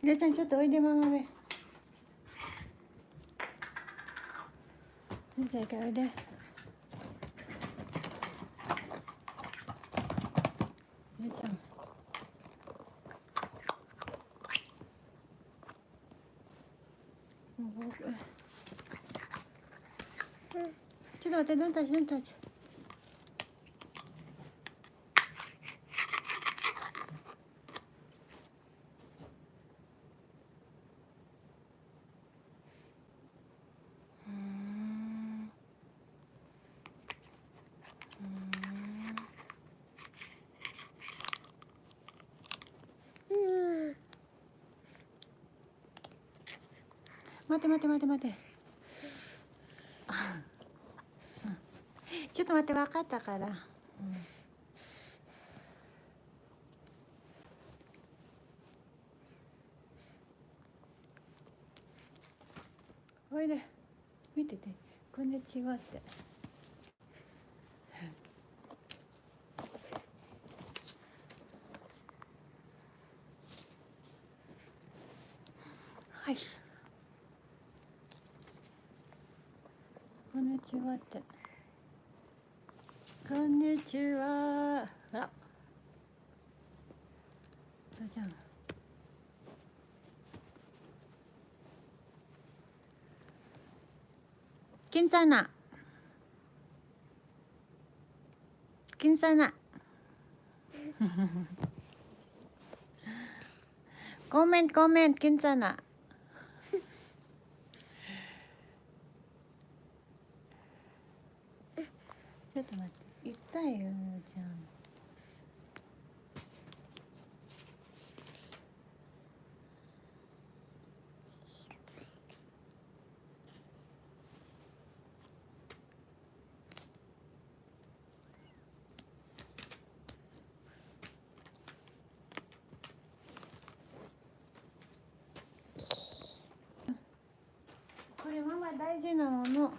りょうちゃん、ちょっとおいで、ママべ。りょうちゃん、一回おいで。りょうちゃん。ちょっと待って、don't touch, don't touch. 待って待って待って待って。ちょっと待って、分かったから。うん、おいで。見てて。こんにちはって。はい。こんにちはって。こんにちは。あ。どうじゃん。Kinsa na? Kinsa na? Comment, comment, kinsa na? ちょっと待って。痛いよ、ちゃん。これママ大事なもの。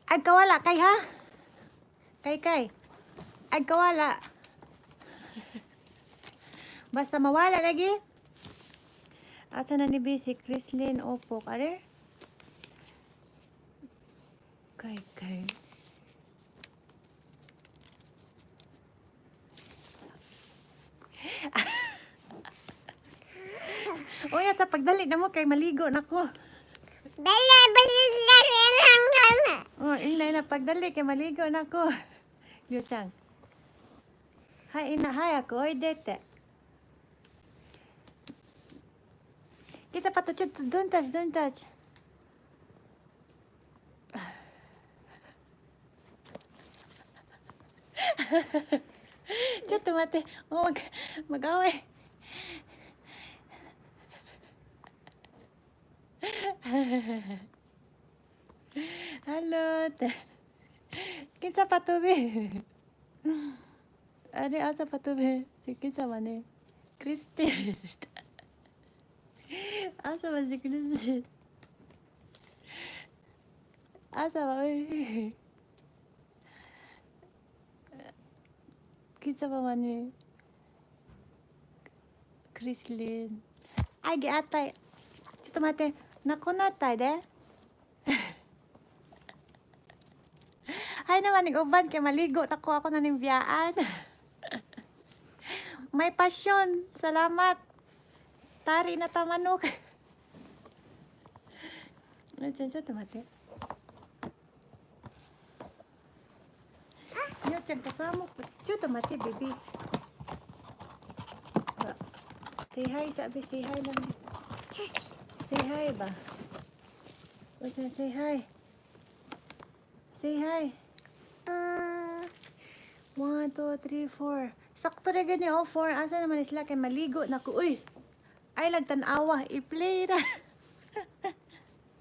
Ay, kawala kay ha? Kay kay. Ay, kawala. Basta mawala lagi. Asa na ni si Chrislyn Opok, are? Kay kay. Uy, sa pagdali na mo kay maligo na ko. Dali, dali, dali, dali. Oh, inay na pagdali kay maligo na ko. りょうちゃん。はい、ina, 早くおいでって。Kita pa to, ちょっと don't touch, don't touch. ちょっと待って。おmag mag-away. Hello って。Kinsa pa to be? Ari, asa pa to be? Si kinsa man eh? Christine. Asa ba si Christine? Asa ba eh? Kinsa pa man eh? Chrislyn. Ay, giatay. ちょっと待って。なこなったいで。Ay naman, uban kay maligo na ko, ako na ning biyaan. May pasyon. Salamat. Tari na ta manok. ちょっと待って。りょうちゃんkasama ko. ちょっと待って、baby. Say hi, sabi. Say hi lang. Say hi ba? What's say hi? Say hi. 1, 2, 3, 4. Sakto na gani, oh, 4. Asa naman sila kay maligo na ko. Uy! Ay, lang tanawa. I-play ra.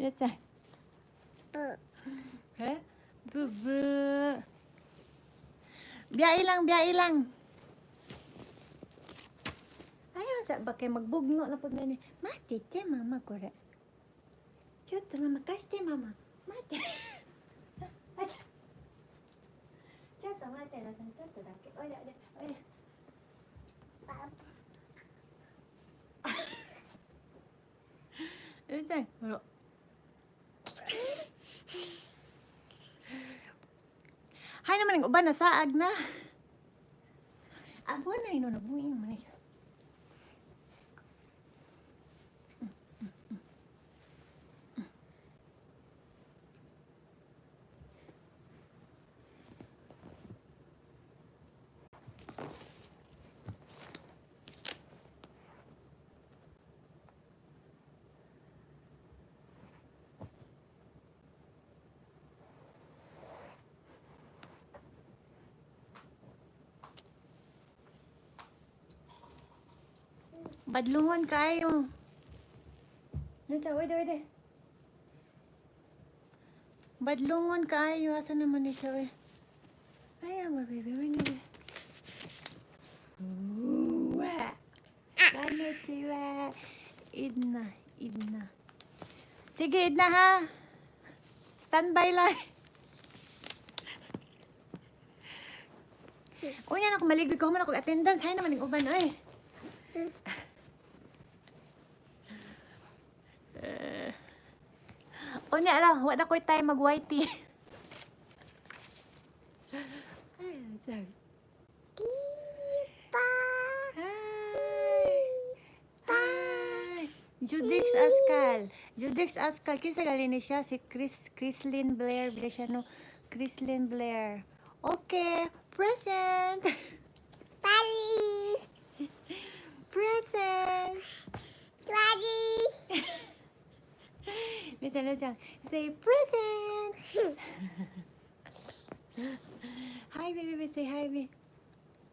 Yatsa. Eh? Bubu. Biyahe lang, biyahe lang. Ayaw sa ba kay magbugno na pud na ni. Mati te mama kore. ちょっとママ貸してママ。待って。あちょちょっと待ってなさん、ちょっとだけ。おいでおいでおいで。うるさい、ほら。Hay naman ang uban nasaag na. Abo na ino nabuing man. Badlungon kayo. Nita, wait, wait. Badlungon kayo. Asa naman ni siya, we? Ay, ama, baby. Wait, wait. Uwa. Konnichiwa. Idna, Idna. Sige, Idna, ha? Standby lang. Unya na ako maligid ko man ako attendance. Hay naman yung uban, oy. Unya lang, wala ko'y time mag-whitey. Ay, sorry. Kipa. Hi! Hi! Judix Ascal. Judix Ascal. Kinsa gali ni siya? Si Chris, Chrislyn Blair. Bila siya no? Chrislyn Blair. Okay. Present! Paris. Present! Paris. Listen, listen. Say present! Hi, baby. Baby. Say hi, baby.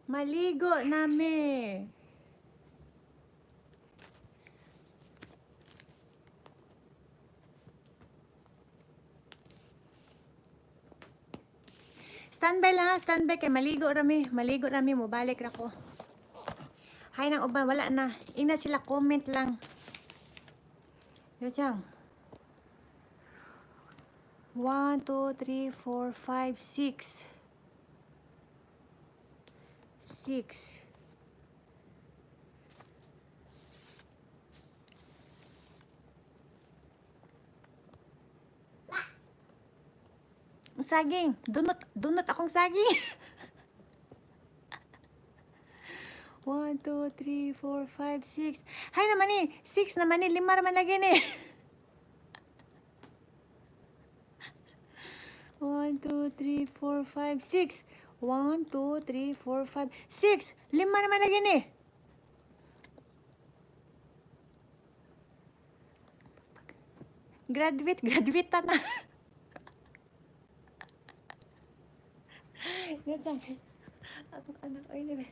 Maligo nami. Standby lang ha, standby kay maligo rami. Maligo rami, mobalik ra ko. Hay nang uban, wala na. Ingna sila comment lang. Yo chang. 1, 2, 3, 4, 5, 6. 6. Saging. Dunot, dunot akong saging. 1, 2, 3, 4, 5, 6. Hay naman ni. 6 naman ni. Lima naman lagi ni. 1, 2, 3, 4, 5, 6. 1, 2, 3, 4, 5, 6. Lima naman lagi ni. Graduate, graduate ta na. Ganyan. Akong anak, ay, nabi.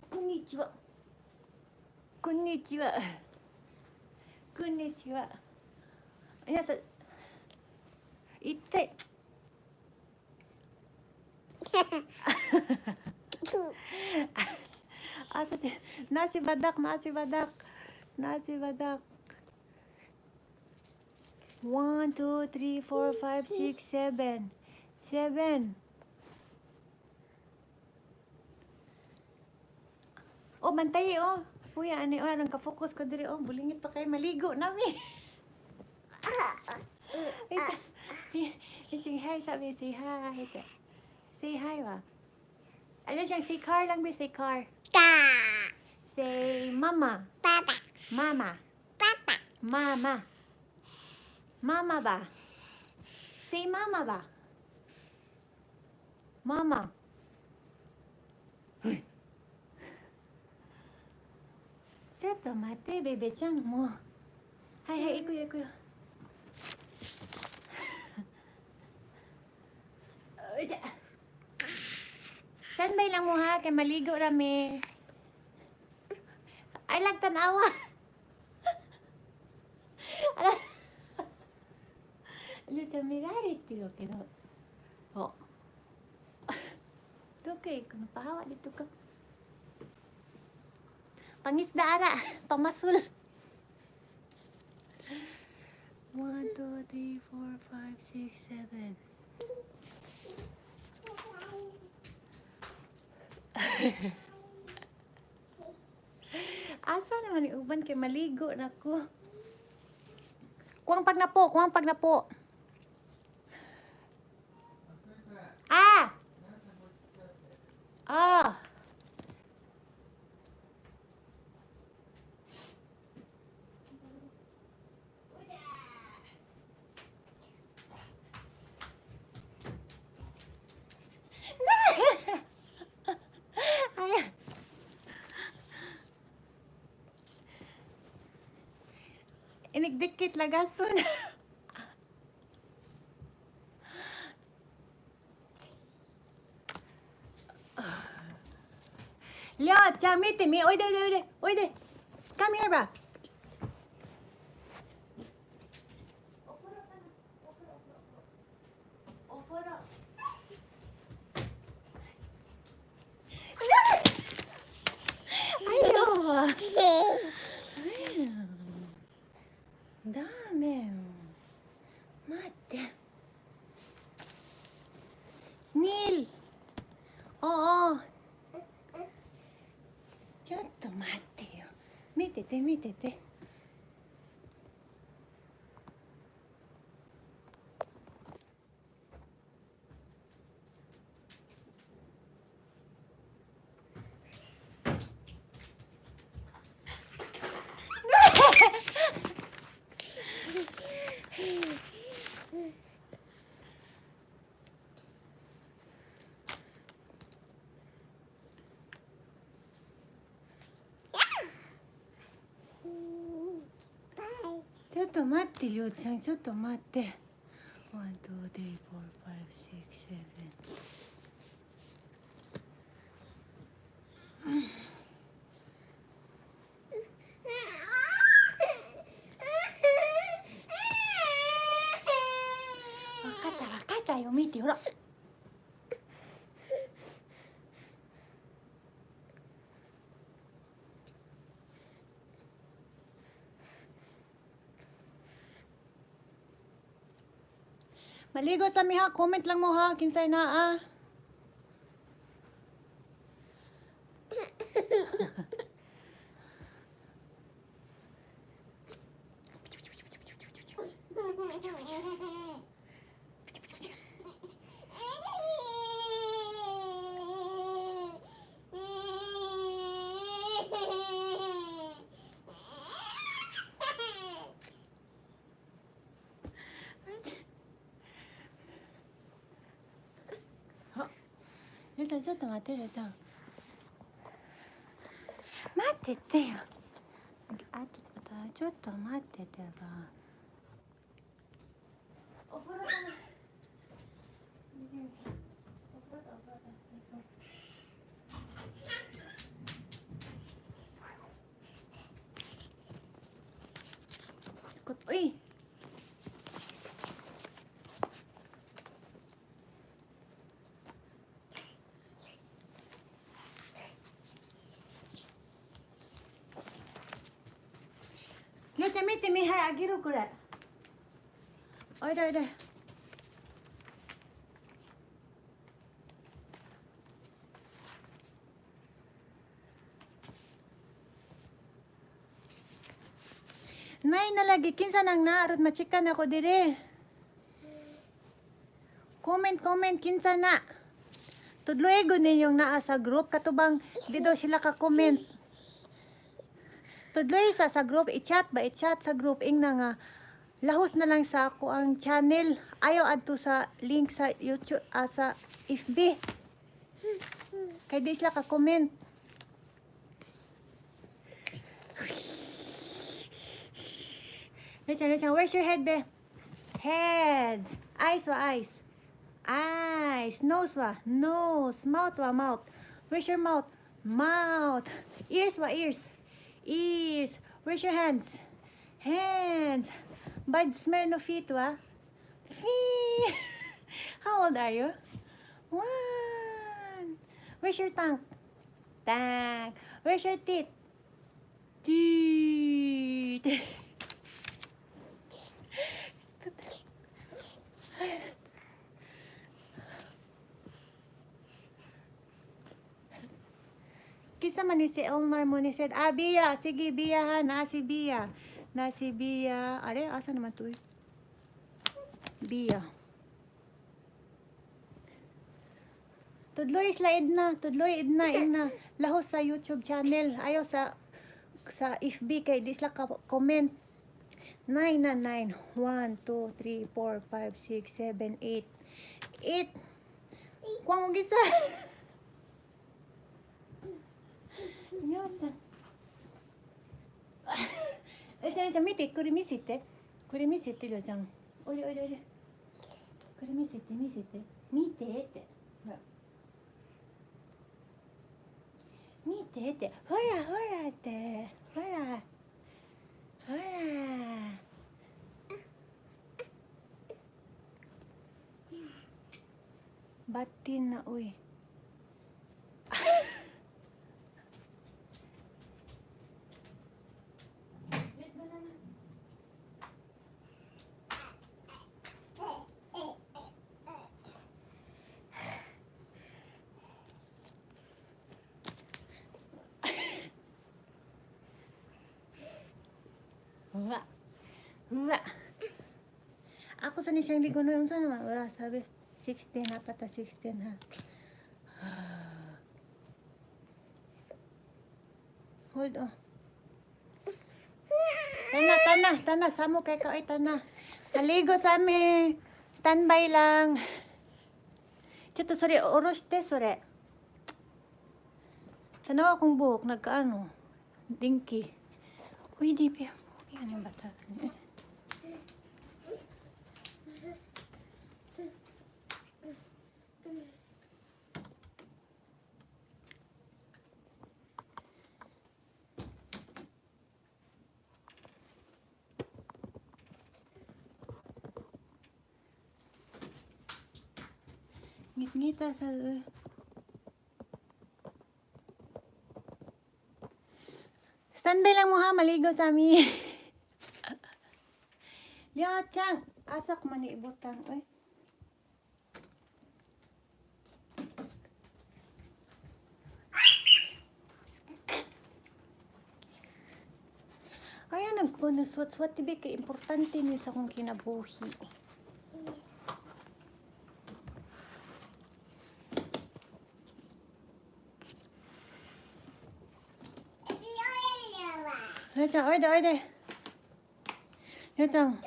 こんにちは。こんにちは。こんにちは。皆さん、痛い。Asa si nasi badak, nasi badak. Nasi badak. 1, 2, 3, 4, 5, 6, 7. 7. Oh, bantay oh. Kuya, ani oh, anong ka-focus ko diri oh. Bulingit pa kayo maligo nami. Say hi, sabi, say hi. Say hi ba? Ano siya, say car lang ba, say car. Ka. Say mama. Papa. Mama. Papa. Mama. Mama ba? Say mama ba? Mama. はいちょっと待って、ベベちゃん。もう。はいはい、行くよ行くよ。おいで。Standby lang mo ha, kay maligo rami. Ay lang tanawa. Ala. ちゃ見られてるけど。お。どこ行くの Pahawa dito ka. Pangisda ara. Pamasul. 1, 2, 3, 4, 5, 6, 7. Asa naman ni uban kay maligo na ko. Kuwang pag napo, kuwang pag napo. Ah! Ah! Ay. Inigdikit lagason. りょうちゃん見てみ。おいでおいでおいでおいで。Come here ば。お風呂。Ayaw ba? ダメよ。待って。ニール。おうおう。ちょっと待ってよ。見てて見てて。ちょっと待って、りょうちゃん、ちょっと待って。 1、2、3、4、5、6、7。わかったわかったよ、見て、ほら。Maligo sa mi ha, comment lang mo ha, kinsay na ah. りょうちゃん、ちょっと待って、りょうちゃん。待っててよ。あと、ちょっと待っててば。お風呂かな。お風呂だ、お風呂だ。Uy! りょうちゃん見てみ、はい、あげるこれ。おいでおいで。Nay na lagi kinsa nang naarot machikan ako dire. Comment, comment, kinsa na. Tudloy gud ninyong naa sa group katubang di daw sila ka comment. Tudloy sa group i-chat ba, i-chat sa group ingna nga lahos na lang sa ako ang channel. Ayaw adto sa link sa YouTube, sa FB. Kay di sila ka comment. Listen, listen. Where's your head, be? Head. Eyes wa eyes. Eyes. Nose wa nose. Mouth wa mouth. Where's your mouth? Mouth. Ears wa ears. Ears. Where's your hands? Hands. Bad smell no feet wa? Sophie! How old are you? 1. Where's your tongue? Tongue. Where's your teeth? Teeth. Kinsa man ni si Elnar mo ni said, ah, Bia, sige, Bia ha, na si Bia. Na si Bia. Are, asa naman to eh? Bia. Tudloy sila Edna, tudloy Edna, Edna. Lahos sa YouTube channel, ayaw sa FB kay di sila ka comment. 9 na 9. 1, 2, 3, 4, 5, 6, 7, 8. 8. Kuwang og isa. りょうちゃん。え、じゃあ、じゃあ見て、これ見せて。これ見せて、りょうちゃん。おいでおいでおいで。これ見せて、見せて。見てって。ほら。見てって。ほらほらって。ほら。ほら。Batin na, uy. Wait, banana. Uwa. Uwa. Ako sa ni siyang ligo no, unsa naman oras sabi? 16 ha, pata 16 ha. Hold on. Tana, tana, tana, samo kay ka, oy, tana. Maligo sa mi. Standby lang. ちょっとそれ下ろして、それ。Tanaw akong buhok, nagkaano. Dinky. Uy, di pa. Okay, ano yung bata? Ngit-ngita sa. Standby lang mo ha, maligo sa mi. Liyo, Chang. Asa ko man iibutang, oy. Kaya nagpunuswat-swat, tibi, kay importante ni sa akong kinabuhi. りょうちゃん、おいでおいで。りょうちゃん、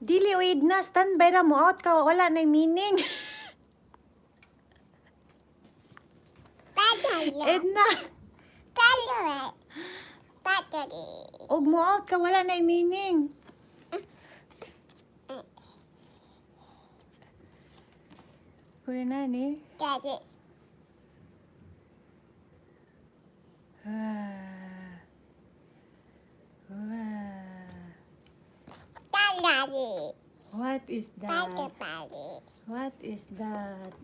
dili uid na, standby ra mo out ka, wala na meaning. Edna, og mo out ka, wala na meaning. これ何うわーうわー。 What is that? What is that?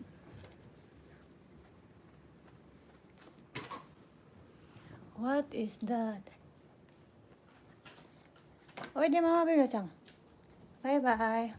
What is that? おいで、ママベルちゃん。バイバイ。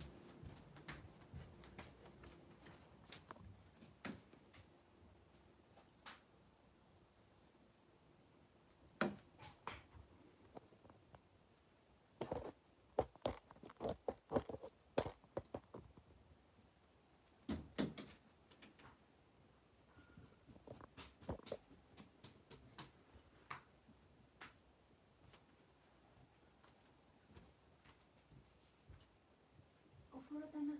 お風呂だな。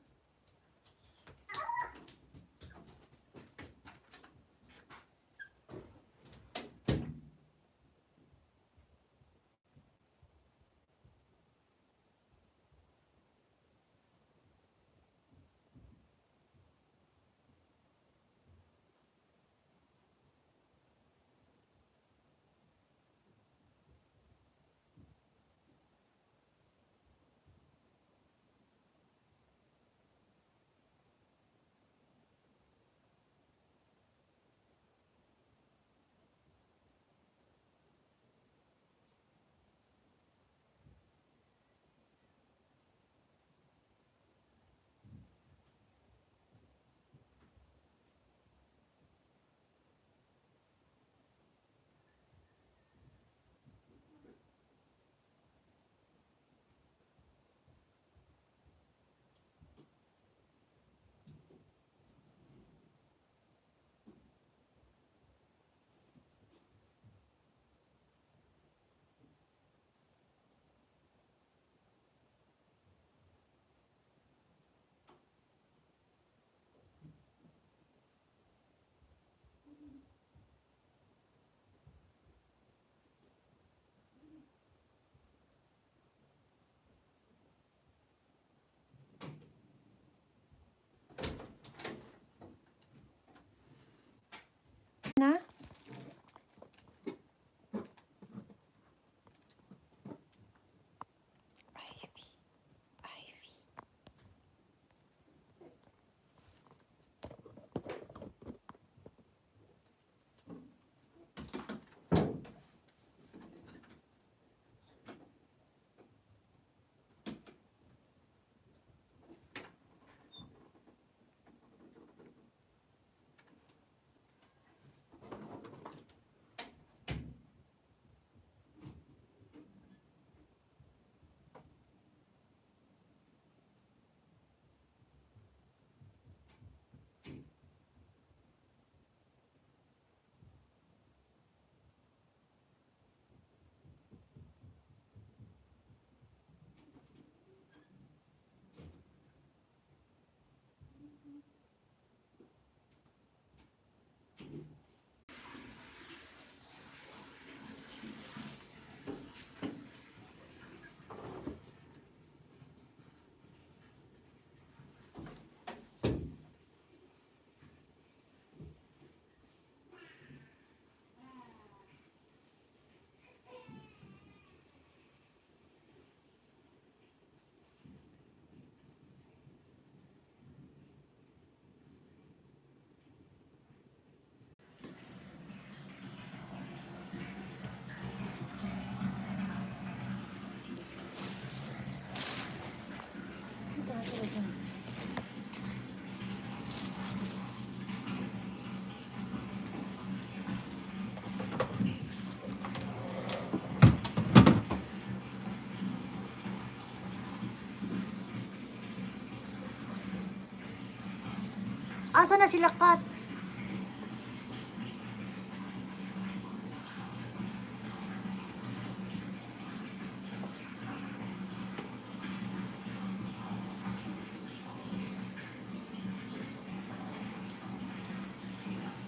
Asa na sila, Kat?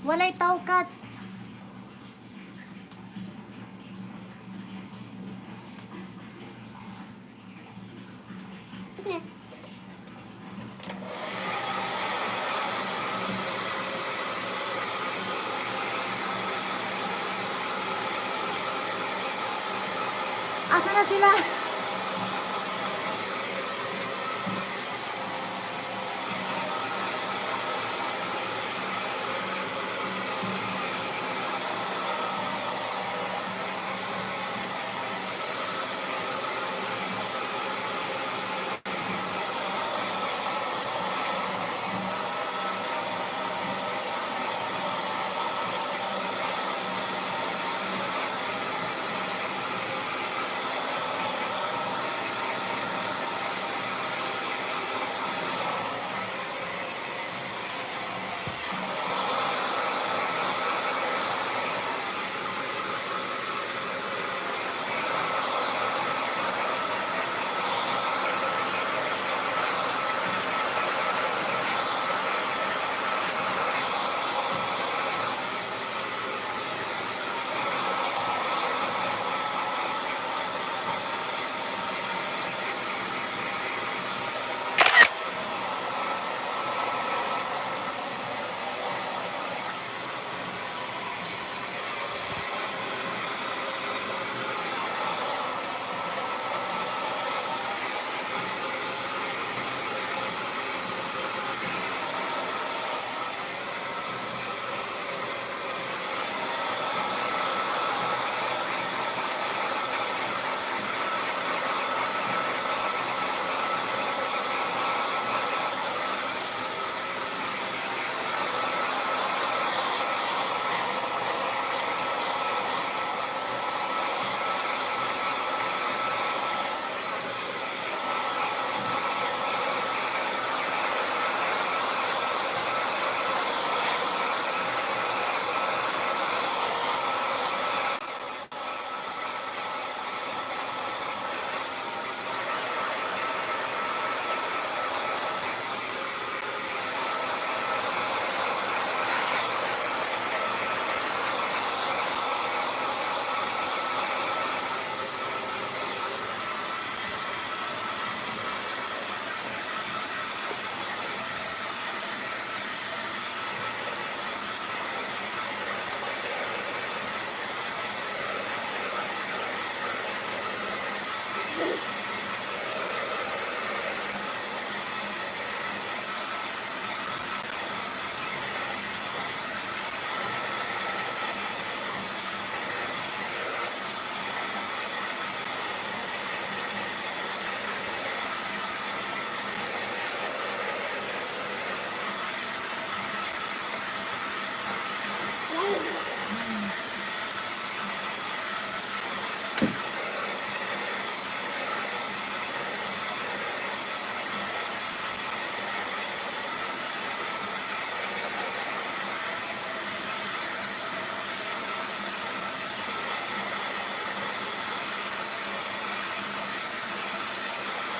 Walay tao, Kat. Asa na sila?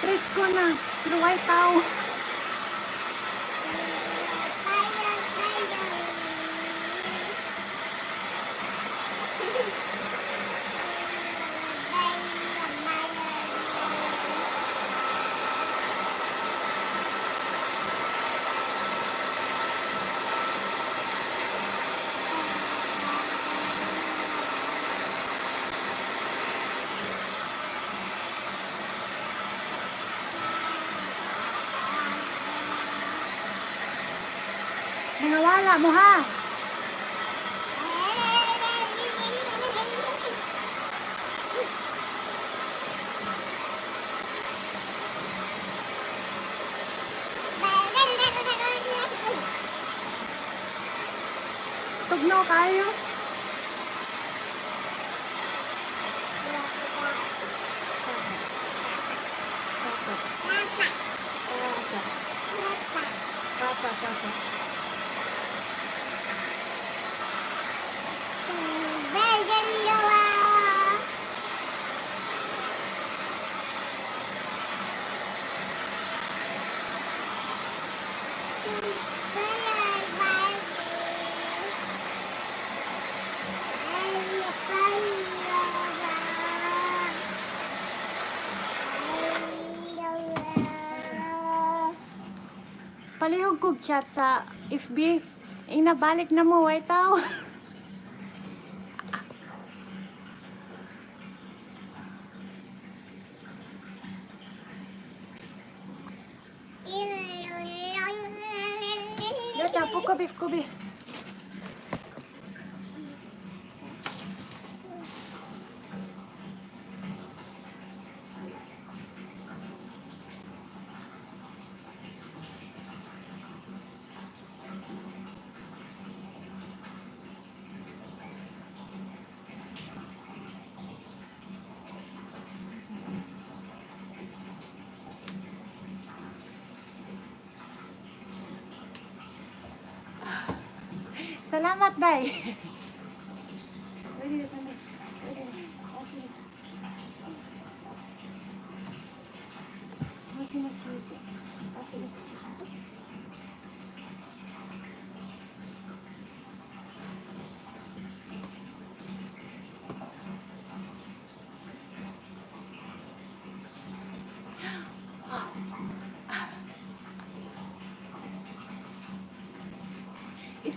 Presko na. Pero way tao. Tayo, tayo. Nangawala mo ha. Tugnaw kayo. Papa. Papa. Papa, papa. Palihog kog chat sa FB. Inabalik na mo, way tao. Yo, cha, fukubi, fukubi. Salamat, Day.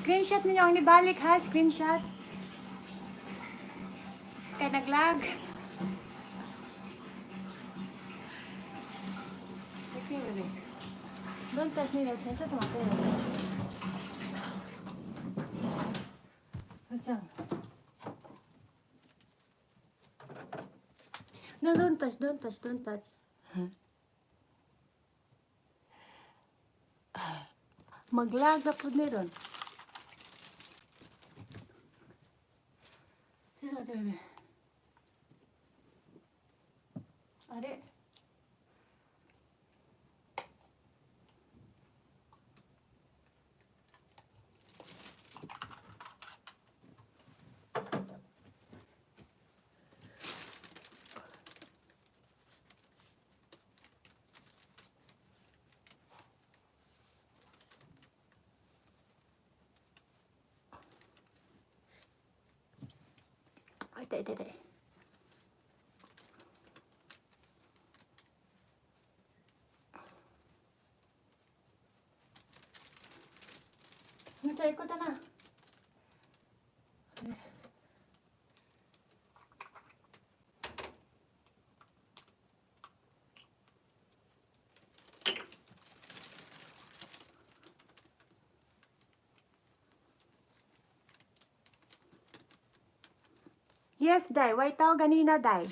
Screenshot ninyo ang nibalik ha, screenshot. Kay naglag. Don't touch me, let's say No, don't touch, don't touch, don't touch. Maglag na po ni ron. ちょっと待って、ベベ。あれ。あ、痛い痛い痛い。めっちゃいい子だな。Yes, Day. Why tao ganina, Day?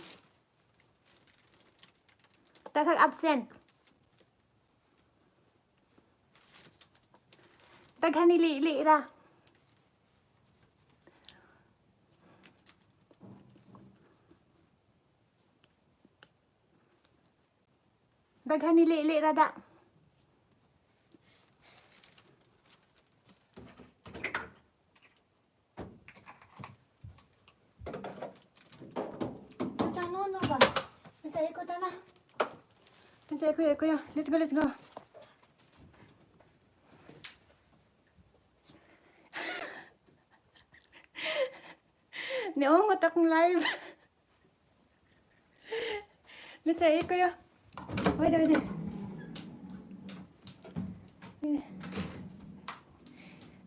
Daghang absent. Daghan ni Lili ra. Daghan ni Lili ra da. No, no ba? Unsa iko ta na. Unsa iko iko. Let's go, let's go. Niungot akong live. Let's say iko yo. Wait, wait.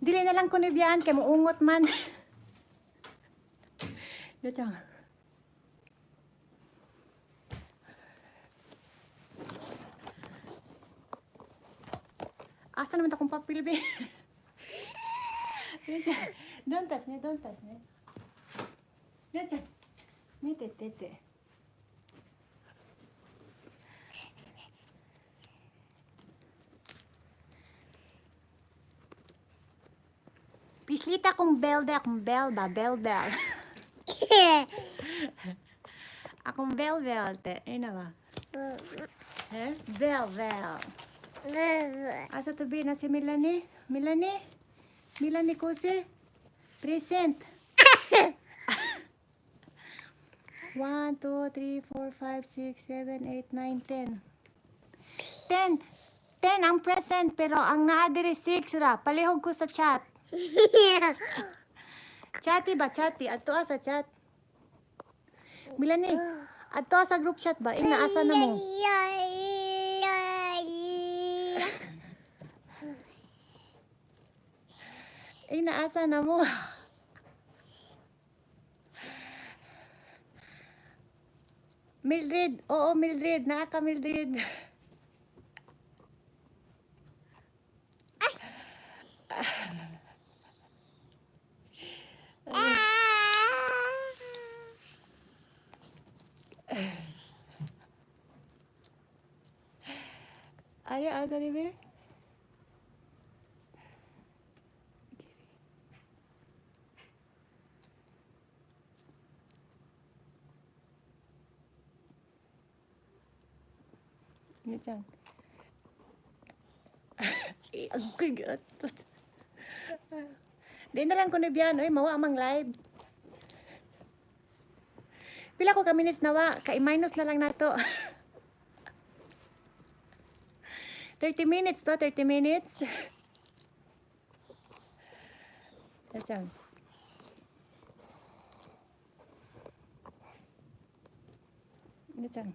Dili na lang ko ni biyaan kay muungot man. Yo. Asa naman akong papel, be? Don't touch me, don't touch me. みちゃん、見ててて。Pislita akong bell de, akong bell ba? Bell bell. Akong bell bell te. Ayun na ba? Eh? Bell bell. Asa to be na si Melanie? Melanie? Melanie Kuse? Present. 1, 2, 3, 4, 5, 6, 7, 8, 9, 10. 10. 10 ang present pero ang naa diri 6 ra. Palihog ko sa chat. Chatty ba? Chatty. Adto sa chat. Milani, adto sa group chat ba? Ing naasa na mo. Ing naasa na mo. Mildred. Oo, Mildred. Naa ka, Mildred. Ay, asa ni be? Minsan. Eh, ang bigat. Di na lang ko ni Bian, oy, mawa amang live. Pila ko ka minutes nawa, kay minus na lang nato. 30 minutes to, 30 minutes. That's all. That's all.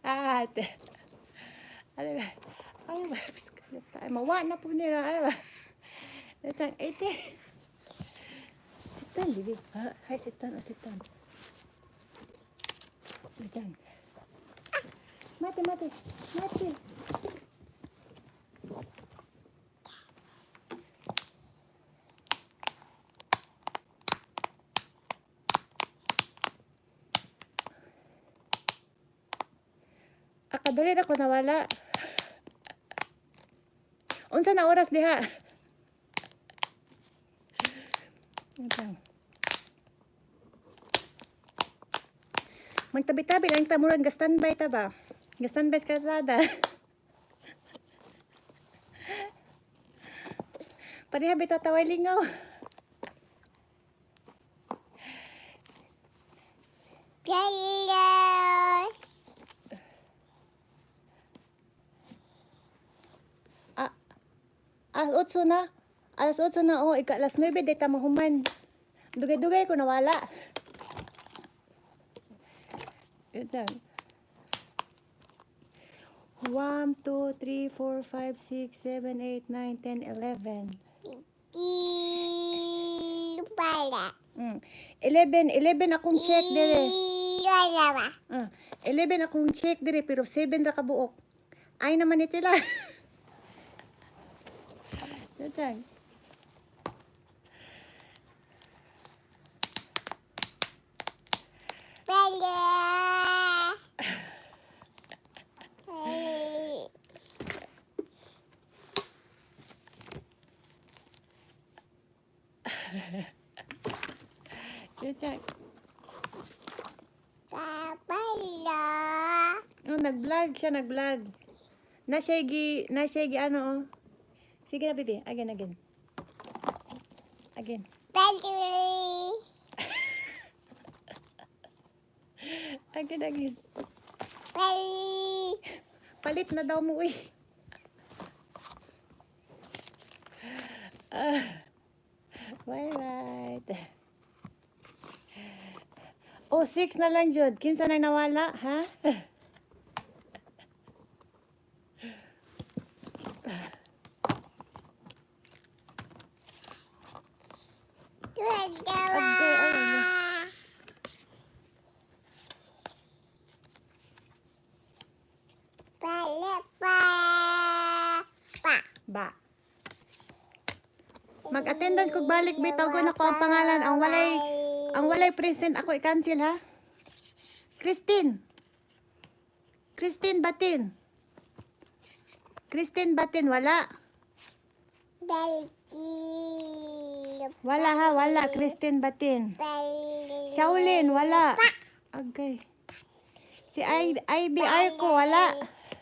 Ah, ate. Ano ba? Ano ba? Ay, mawa na po nila. Ano ba? That's all. Ate. Sit down, baby. Ha? Hi, sit down. Oh, sit down. That's all. Mate, mate. Mate. Ah, kadali na ko nawala. Unsa na oras diha? Unsa? Magtabi-tabi lang ta, murag ga-standby ta ba? Ga-standby sa kalsada. Pareha bitaw taway lingaw. Hello. Ah, alas 8 na. Alas 8 na, oh, ika alas 9 di ta mahuman. Dugay-dugay ko nawala. Yun lang. 1, 2, 3, 4, 5, 6, 7, 8, 9, 10, 11. Bala. 11, 11 akong check dire. Wala. Ah, 11 akong check dire pero 7 ra kabuok. Ay naman ni sila. Yun. Bala. Yun. Bala. Oh, nag-vlog siya, nag-vlog. Na siya gi ano oh. Sige na, baby. Again, again. Again. Bala. Again, again. Bala. Palit na daw mo, uy. Ah. Bye, bye. Oh, six na lang, Jod. Kinsa na nawala, ha? Dua. Bala. Pa. Pa. Ba. Mag-attendance kog balik bitaw ko na ko ang pangalan. Ang walay present ako i-cancel ha. Christine. Christine Batin. Christine Batin wala. Bala. Wala ha, wala Christine Batin. Bala. Shaolin wala. Agay. Si IBR ko wala.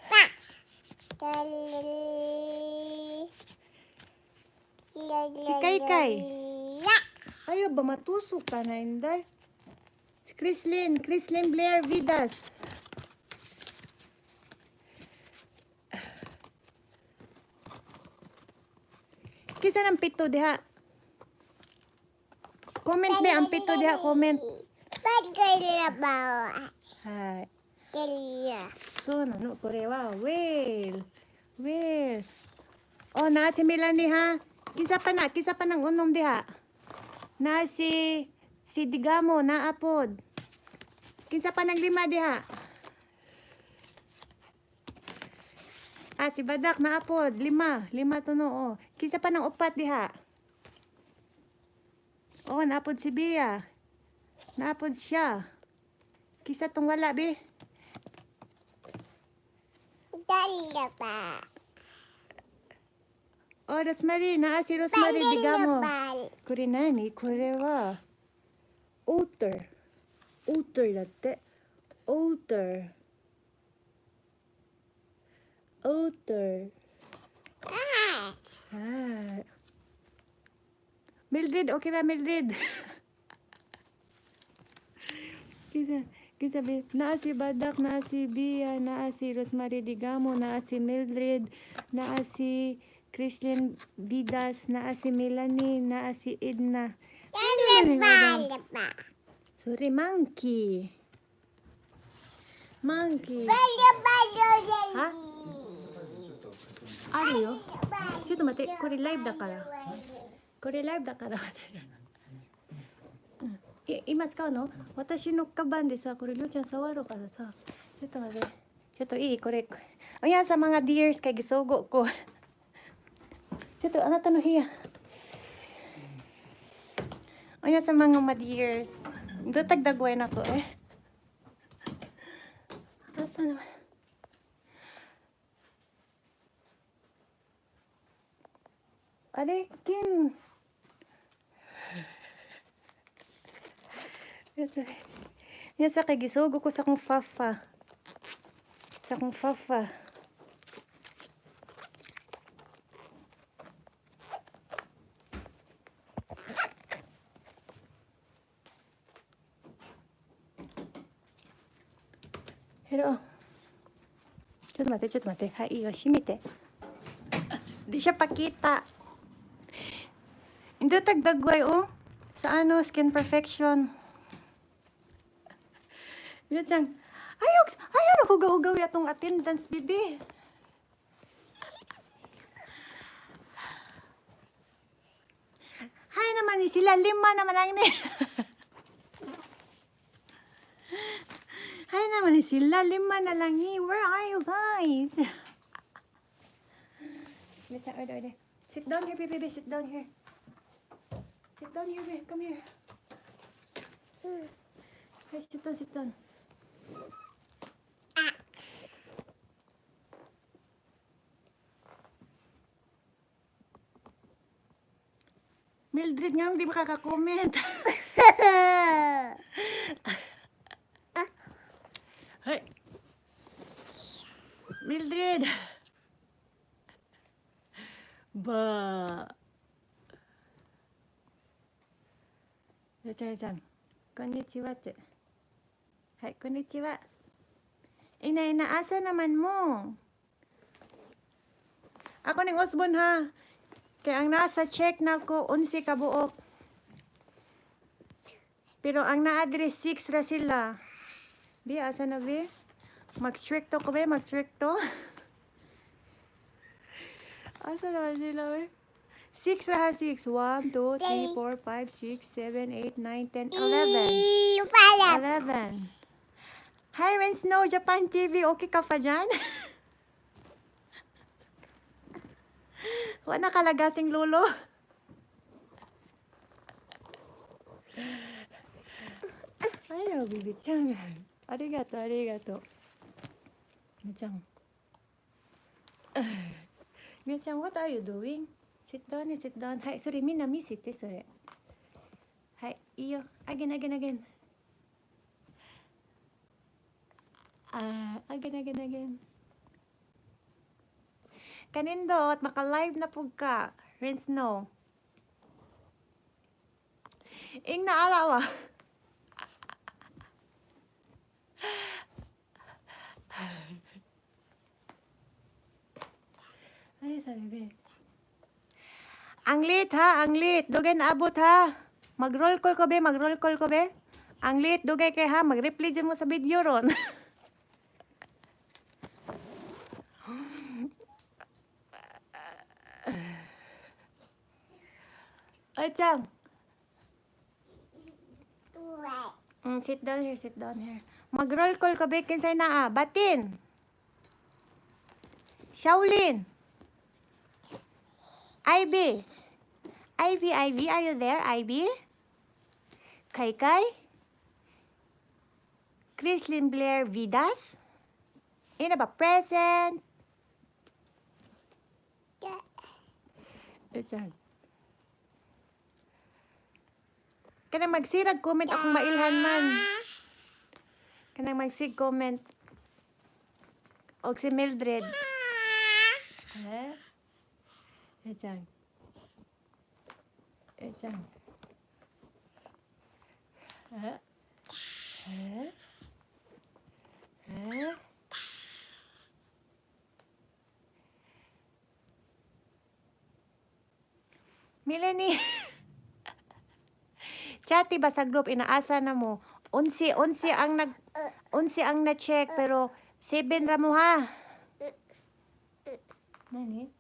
Pa. Si Kaykay. Ayaw ba matusok ka na, Inday? Si Chrislyn, Chrislyn Blair Vidas. Kinsa nang pito diha? Comment be ang pito diha, comment. はい。そうなの。これは whale. Whale. Oh, naa si Melanie ha. Kinsa pa na? Kinsa pa nang unom diha? Na si Digamo, naa pod. Kinsa pa nang lima diha? Ah, si Badak naa pod. Lima. Lima to no. Oh. Kinsa pa nang upat diha? Oh, naa pod si Bia. Naa pod siya. Kinsa tong wala, be? Oh, Rosemary, naa si Rosemary Digamo. これ何これは、otter. Otter だって。Otter. Otter. はい。Mildred, okay na, Mildred. Kinsa, kinsa be, naa si Badak, naa si Bia, naa si Rosemary Digamo, naa si Mildred, naa si Chrislyn Vidas, naa si Melanie, naa si Edna. Ano naman yung Sorry, monkey. Monkey. はあるよ。ちょっと待って、これライブだから。これライブだから。うん、え、今使うの私のカバンでさ、これりょうちゃん触るからさ。ちょっと待って。ちょっといいこれ。おやsa mga dears kay gisugo ko. ちょっとあなたの部屋。おや sa mga ma-dears. Dutag dagway na ko eh. Asa naman? あれ、金。Yan sa kay gisugo ko sa akong fafa. Sa akong fafa. Pero, ちょっと待って、ちょっと待って。はい、いいよ、閉めて。Di siya pakita. Hindi tagdagway, oh. Sa ano, Skin Perfection. Yun siyang, ayaw, ayaw na hugaw-hugaw yatong attendance, bibi. Hi naman ni sila, lima naman lang ni. Hi naman ni sila, lima na lang ni. Where are you guys? Let's order, order. Sit down here, baby. Sit down here. Sit down here, baby. Come here. Hey, sit down, sit down. Mildred, nga di ba kaka-comment? Hey. Mildred! Ba. よちゃん、こんにちはって。はい、こんにちは。Ina, inaasa naman mo. Ako ning Osborne ha. Kaya ang nasa check na ko, 11 ka buok. Pero ang na-address 6 ra sila. Bi, asa na bi? Mag-stricto ko be, mag-stricto. Asa naman sila be? 6 ra ha, 6. 1, 2, 3, 4, 5, 6, 7, 8, 9, 10, 11. 11. Hi, Ren Snow, Japan TV. Okay ka pa dyan? Wala nakalagasing lolo. Ayaw, baby ちゃん。ありがとう、ありがとう。みちゃん。みちゃん、what are you doing? Sit down, sit down. はい、それみんな見せて、それ。はい、いいよ。Again, again, again. Ah, again, again, again. Kanindot, maka-live na pud ka. Rinse no. Ing na ara ba? Ay, sabi be. Ang late ha, ang late. Dugay na abot ha. Mag-roll call ko be, mag-roll call ko be. Ang late, dugay kay ha, mag-reply dyan mo sa video ron. Ay, Chang. Dua. Sit down here, sit down here. Mag-roll call ko be, kinsay na ah. Batin. Shaolin. Ivy. Ivy, Ivy, are you there, Ivy? Kai Kai? Chrislyn Blair Vidas? Ina ba present? Da. Isan. Kanang magsirag comment akong mailhan man. Kanang magsig comment. Og si Mildred. Eh? Isan. Isan. Eh? Eh? Eh? Melanie. Chat ba sa group inaasa na mo. Unsi unsi ang nag unsi ang na-check pero 7 ra mo ha. Nani?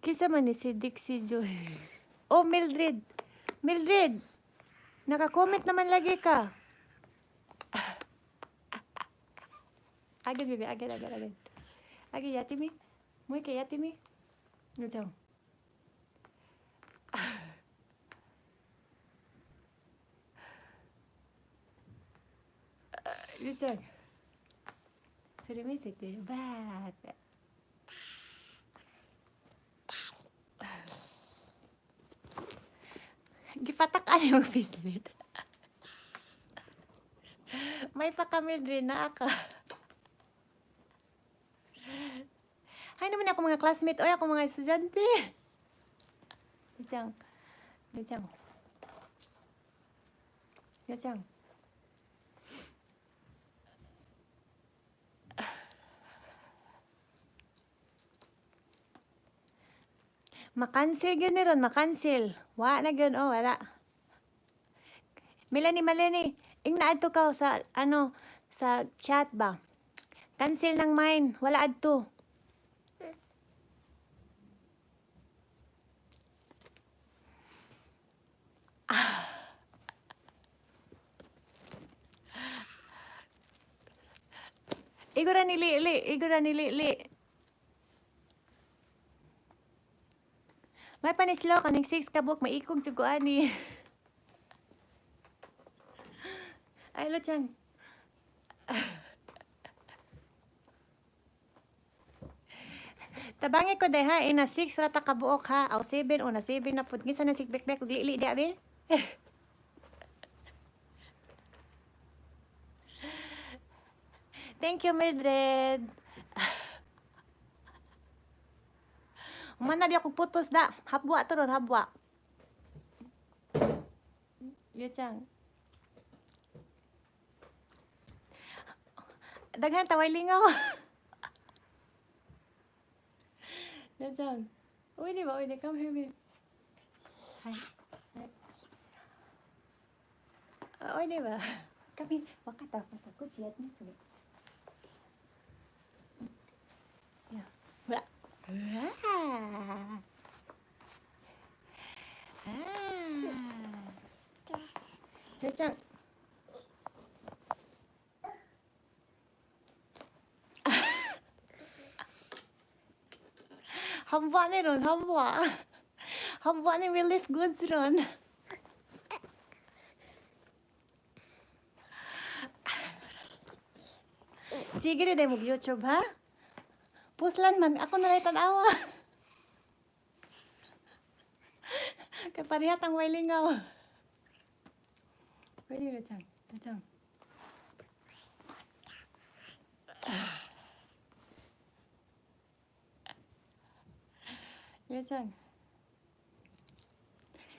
Kisa man ni si Dixie Joy. Oh, Mildred. Mildred. Naka-comment naman lagi ka. Agad, baby. Agad, agad, agad. Agad, yati mi. Muy kay yati mi. Ito. Listen. それ見せてバーって。Gipatak ano yung pislit. May pakamil rin na ako. Hay naman ako mga classmate. Oy, ako mga estudyante. Ijang. Ijang. Ijang. Makancel gyud ni ron, makancel. Wa na gyud, oh, wala. Melanie, Melanie, ing naadto ka sa ano sa chat ba? Cancel ng mine, wala adto. Igora ni Lili, igora ni Lili. May panislo kaning 6 ka buok maikog jud ko ani. Ay, lo chan. Tabangi ko day ha, ina 6 ra ta ka buok ha, aw 7 o na 7 na pud gisa na sig bekbek ug lili di abi. Thank you, Mildred. Human na biya kog putos da. Habwa to ron, habwa. Yuchang. Daghan taway lingaw. Yuchang. Uy, di ba? Uy, di. Come here, babe. Hi. Hi. Ah, uy, di ba? Come here. Wakata, wakata. Kuchi, yat ni Yeah. Wala. Ah. Ah. Yuchang. Hamba ni ron, hamba. Hamba ni relief goods ron. Sige rin mo YouTube ha? Puslan man, ako na lang tanawa. Kay pareha tang way lingaw. Pwede na chang, chang. Listen.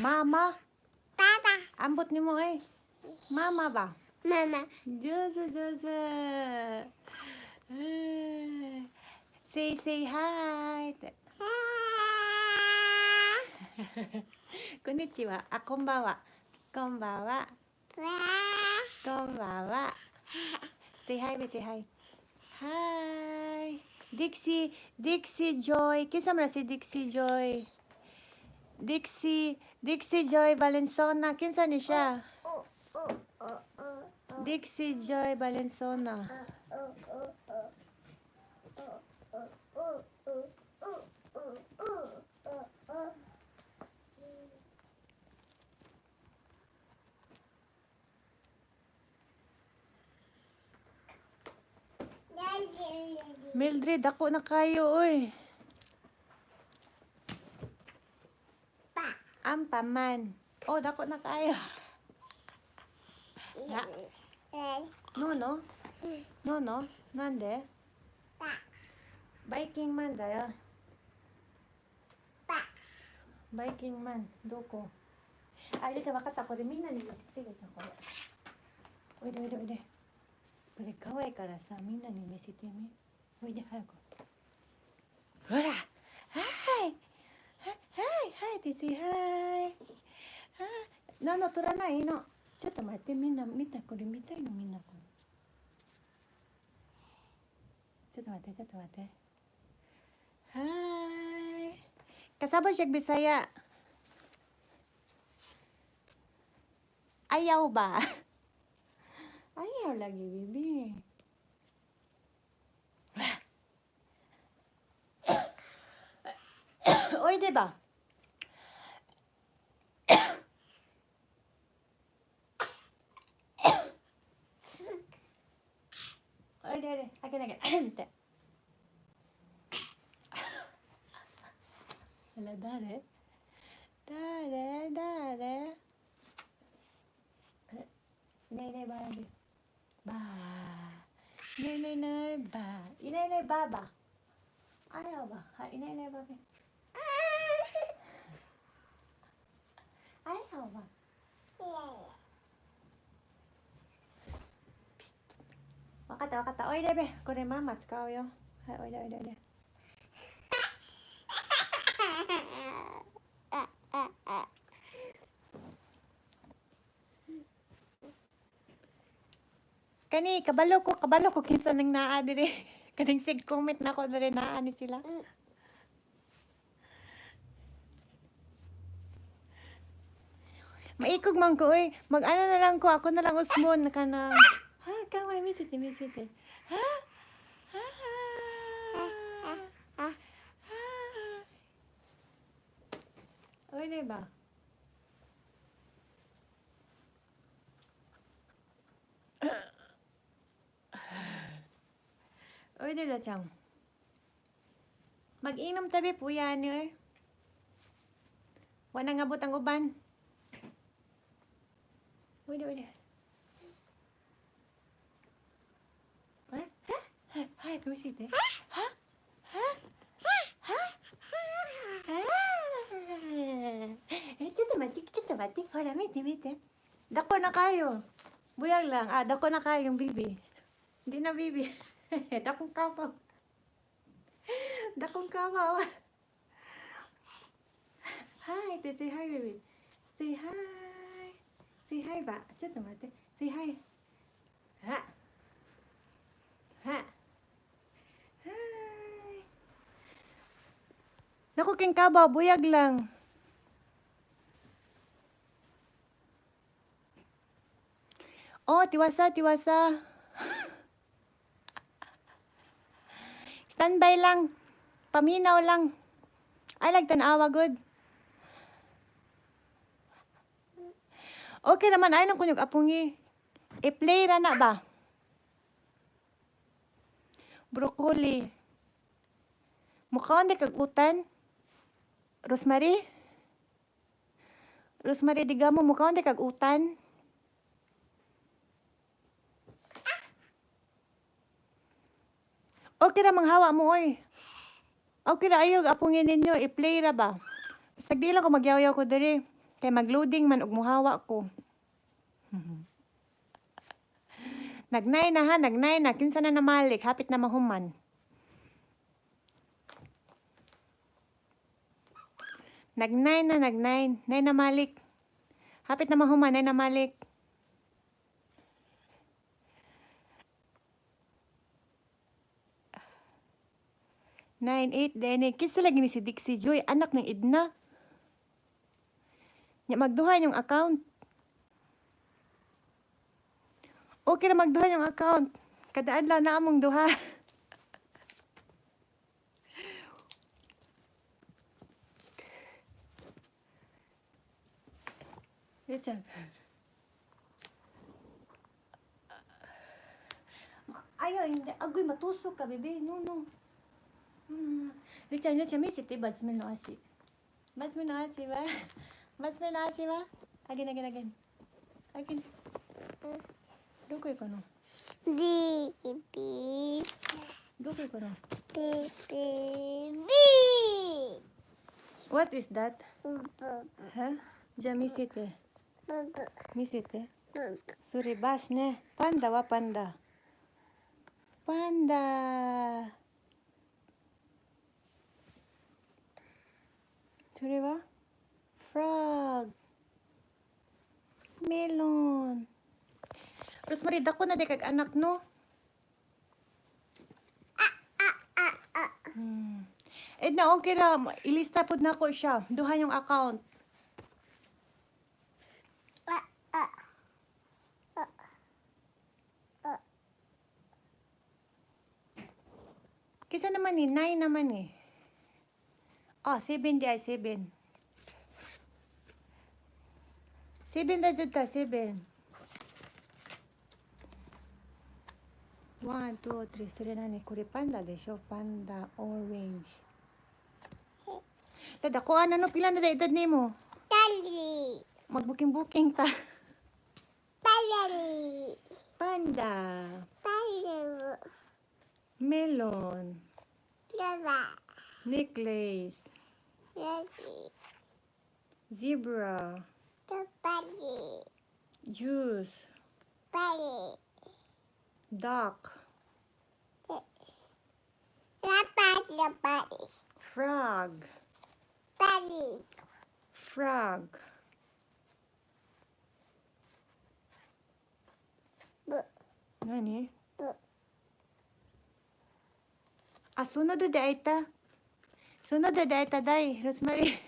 Mama. Papa. Ambot nimo eh. Mama ba? Mama. 上手上手。うん。 Say, say hi って。こんにちは。あ、こんばんは。こんばんは。こんばんは。Say hi, say hi. Hi. Dixie, Dixie Joy. Kinsa man na si Dixie Joy? Dixie, Dixie Joy Valenzuela. Kinsa ni siya? Dixie Joy Valenzuela. Mildred, dako na kayo, oy. Ampaman. Oh, dako na kayo. Ja. No, no. No, no. なんでバイキンマンだよ。バイキンマン、どこ？あ、りちゃん、わかった。これみんなに見せて、りちゃん、これ。おいでおいでおいで。これ可愛いからさ、みんなに見せてみ。おいで、早く。ほら、はい。はい、はい、ですはい。あ、なの取らないの。ちょっと待って、みんな見た、これ見たいの、みんなこれ。ちょっと待って、ちょっと待って。Hi. Kasabot siya Bisaya. Ayaw ba? Ayaw lagi, baby. おいでば。おいでおいで、あげなげって。あら、誰誰誰？ねえねえばーばーねえねえねえばーいないいないばーばあやばはい、いないいないばーあやば。わかったわかった。おいでべ。これママ使うよ。はい、おいでおいでおいで。Kani kabalo ko kinsa nang naa diri. Kaning sig comment na ko diri naa ni sila. Maikog man ko oy. Mag-ano na lang ko, ako na lang usmon kana. Ha, kaway misiti misiti. Ha? Ha? Ha? Oy, di ba? Oy, di ba, Chang? Mag-inom tabi po yan eh. Wala nga ang uban. Oy, di, oy, di. ええ、早く見せて。はははえ、ちょっと待って、ちょっと待って。ほら、見て見て。Dako na kayo. Buyag lang. Ah, dako na kayo yung bibi. Hindi na bibi. Dakong kapaw. Dakong kapaw. Hi, say hi, baby. Say hi. Say hi ば。ちょっと待って。Say hi. は。は。Hi. Naku, king kabaw, buyag lang. Oh, tiwasa, tiwasa. Standby lang. Paminaw lang. Ay, like tanawa, good. Okay naman, ay lang kunyog apungi. I-play ra na ba? Broccoli. Mukha di kag utan. Rosemary? Rosemary, diga mo, mukha di kag utan. Okay ra manghawa mo, oy. Okay ra ayog apungin ninyo, i-play ra ba? Bisag di lang ko magyaw-yaw ko diri. Kay mag-loading man og muhawa ko. Nagnay na ha, nagnay na. Kinsa na namalik, hapit na mahuman. Nagnay na, nagnay. Nay na malik. Hapit na mahuman, nay na malik. Nine, eight, then kinsa lagi ni si Dixie Joy, anak ng Edna. Nya magduha yung account. Okay na magduha yung account. Kada adlaw na among duha. Richard. Ayaw, hindi. Agoy, matusok ka, bebe. No, no. Richard, Richard, may city. Bad smell no asi. Bad smell no asi ba? Bad smell no asi ba? Again, again, again. Again. どこ行くの B B どこ行くの B B B. What is that? B はじゃあ見せて。 B 見せて。 B. それバスね。パンダはパンダ。パンダ。それは frog. Melon. Rosemary, dako na di kag anak, no? Edna, okay ra. Ilista pod na ko siya. Duha yung account. Ah ah. Kisa naman eh, nine naman eh. Oh, seven di ay, seven. Seven ra jud ta, seven. One, two, three. それ何これパンダでしょパンダ、orange. Tada, kuha na no, pila na da edad nimo? Daddy. Magbuking-buking ta. Daddy. Panda, Daddy. melon, Baba. necklace, Daddy. zebra, Daddy. juice, Daddy. duck, Daddy. Daddy. frog, Daddy. frog. B 何 B. あ、sunod na dai ta. Sunod na dai ta dai, Rosemary.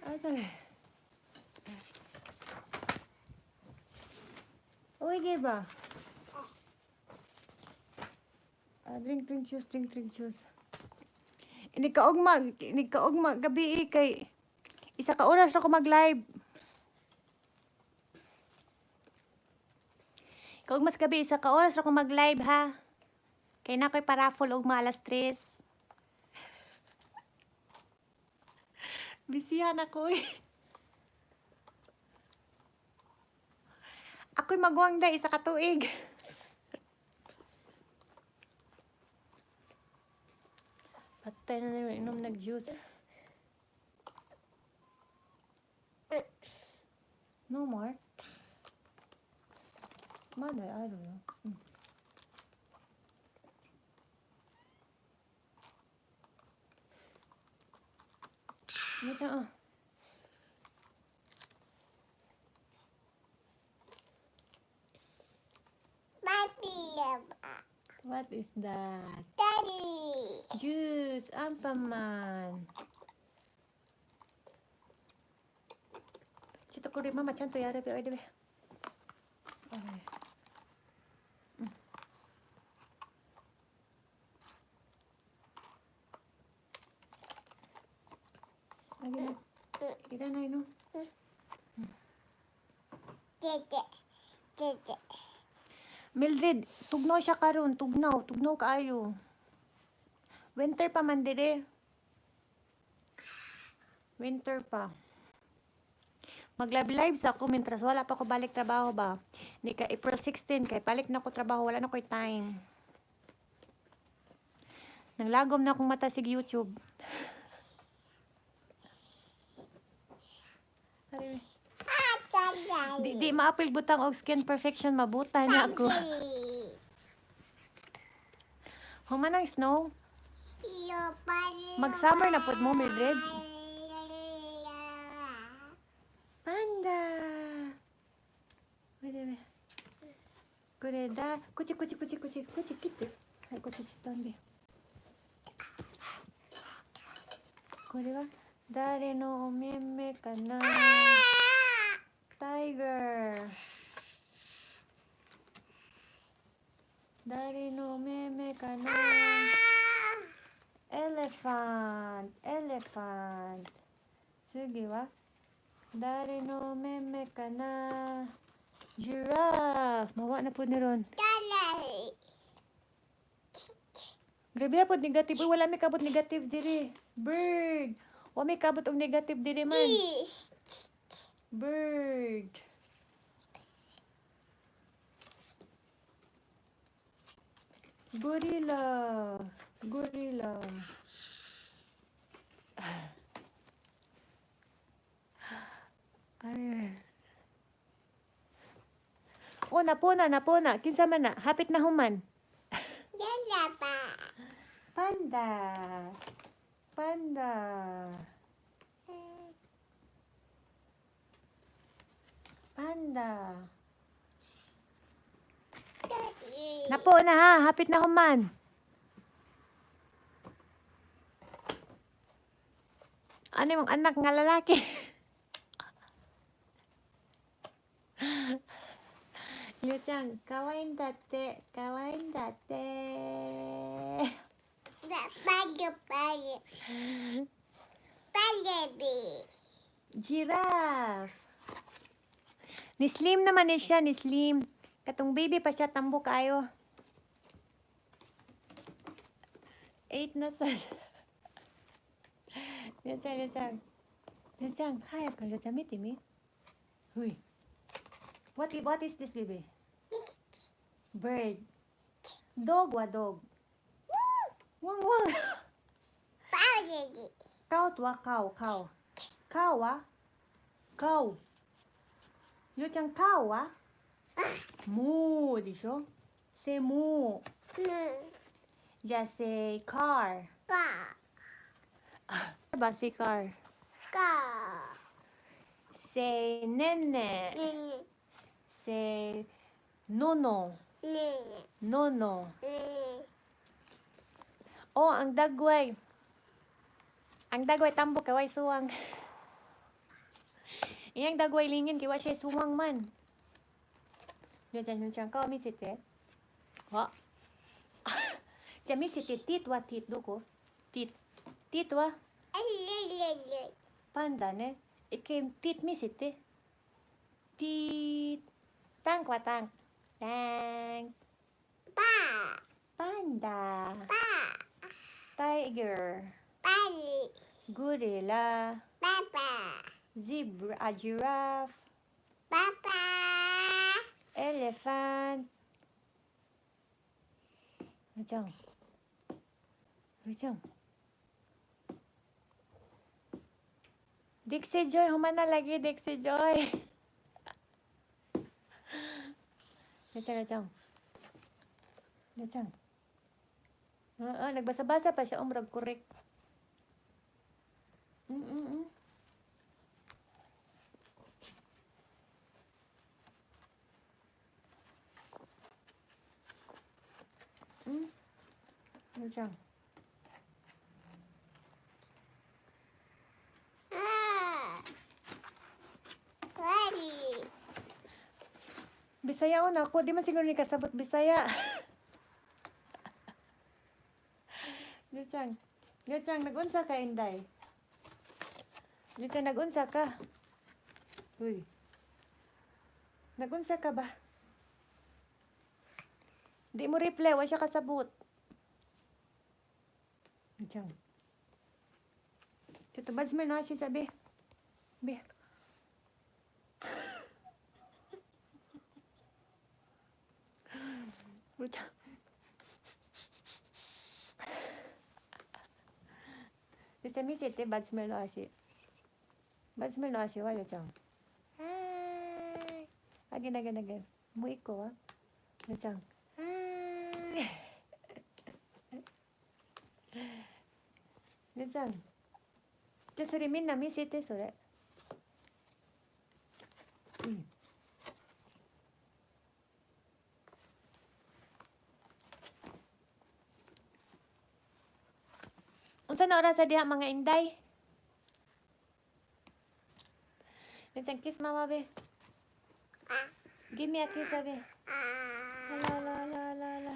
あ、だめ。おいでば。Ah, drink, drink, juice, drink, drink, juice. Nikaugma, nikaugma gabi eh, kay isa ka oras ra ko mag-live. Kaugma sa gabi, isa ka oras ra ko mag-live ha. Kay na ko'y paraffle ugma alas 3. Bisihan ako eh. Ako'y maguwang da isa ka tuig. Patay na naman inom nag-juice. No more? まだあるよ。うん。みーちゃん、うん。 Baby. What is that? Daddy. Juice, アンパンマン。ちょっとこれママちゃんとやるべ、おいでべ。おいうん。あげる。いらないの Dede. Dede. Mildred, tugnaw siya karon, tugnaw, tugnaw kaayo. Winter pa man dire. Winter pa. Mag-live live sa ako mientras wala pa ko balik trabaho ba. Ni ka April 16 kay balik na ko trabaho, wala na ko'y time. Nanglagom na akong mata sig YouTube. Di, di maapil butang og skin perfection, mabuta na ako. Human ang snow. Mag-summer na pud mo, Mildred. Panda. Wait, wait. これだ。こっちこっちこっちこっちこっち切って。はい、こっちちょっとんで。これは誰のお目目かな？ Tiger. 誰のお目目かな？ Elephant. Elephant. 次は誰のお目目かな？ Giraffe. Mawa na po ni ron. Grabe na po negative. Uy, wala may kabot negative diri. Bird. Wa may kabot og negative diri man. Bird. Gorilla. Gorilla. Ay. Oh, napuna, napuna. Kinsa man na? Hapit na human. Panda. Panda. Panda. Napo na ha, hapit na human. Ano yung anak nga lalaki? りゅうちゃん、かわいいんだって、かわいいんだって。Giraffe. Ni Slim naman ni siya, ni Slim. Katong baby pa siya, tambo kaayo. 8 na sa. りゅうちゃん、りゅうちゃん。りゅうちゃん、早く、りゅうちゃん見てみ。ほい。What is this, baby? Bird. Dog wa dog. Wang wang. Cow wa cow, cow. Cow wa? Cow. りゅうちゃん、cow は moo でしょ？ Say moo. じゃあ say car. ば say car. Say nene. Say no no. No no. Oh, ang dagway. Ang dagway tambo kay way suwang. Iyang dagway lingin kay wa siya suwang man. りゅうちゃん、りゅうちゃん、顔見せて。あ。じゃあ見せて、ティトはティどこ？ティティトはパンダね。一回ティ見せて。ティタンクはタンク。タンク。パンダ。Tiger. Gorilla. Zebra. A giraffe. Elephant. りゅうちゃん。りゅうちゃん。Dixie Joy, human na lagi, Dixie Joy. りゅうちゃん、りゅうちゃん。りゅうちゃん。Oo, nagbasa-basa pa siya, umrag correct. りゅうちゃん。 Bisaya on ako, di man siguro ni kasabot Bisaya. りゅうちゃん、りゅうちゃん、nagunsa ka, Inday? りゅうちゃん、nagunsa ka? Uy. Nagunsa ka ba? Di mo reply, wa siya kasabot. りゅうちゃん。ちょっとバズメの足さべ。べ。りゅうちゃん。そして見せて、bad smell の足。bad smell の足はりょちゃん。はーい。 Again, again, again. もう一個はりょちゃん。はーい。りょちゃん。じゃあそれみんな見せて、それ。うん。Unsa na oras diha, mga inday?りょちゃん、kiss mama be. Give me a kiss, be. あ。 Ala, ala, ala, ala, ala.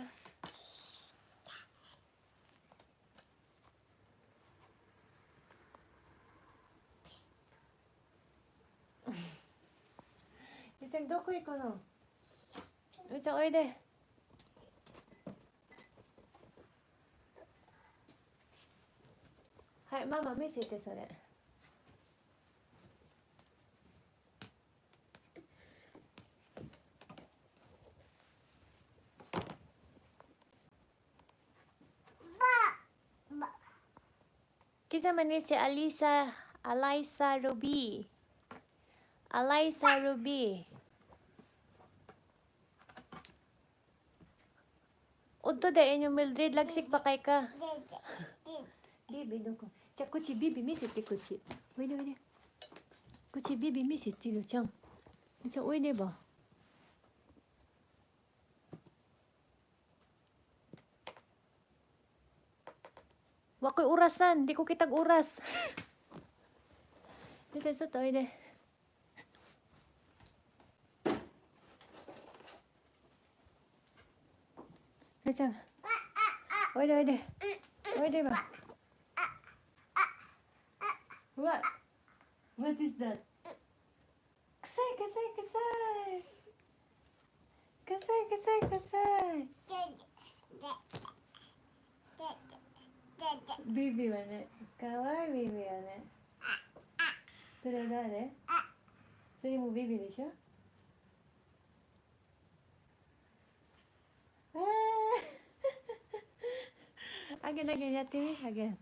りょちゃん、どこ行くの？りょちゃん、おいで。はい、ママ見せて、それ。ば。 Kinsa man ni si Alisa, Alisa Ruby. Alisa Ruby. Udto da inyo Mildred, lagsik pa kay ka. でで。ビビどこ？じゃあこっちビビ見せて、こっち。おいでおいで。こっちビビ見せて、りょちゃん。りょちゃん、おいでば。Wa ko'y orasan, di ko kitag oras. Dito sa to, oy de. りょちゃん。おいでおいで。おいでば。What? What is that? 臭い臭い臭い。臭い臭い臭い。でで。でで。ビビはね、かわいいビビはね。それ誰？それもビビでしょ？あー again, again, やってみ、again.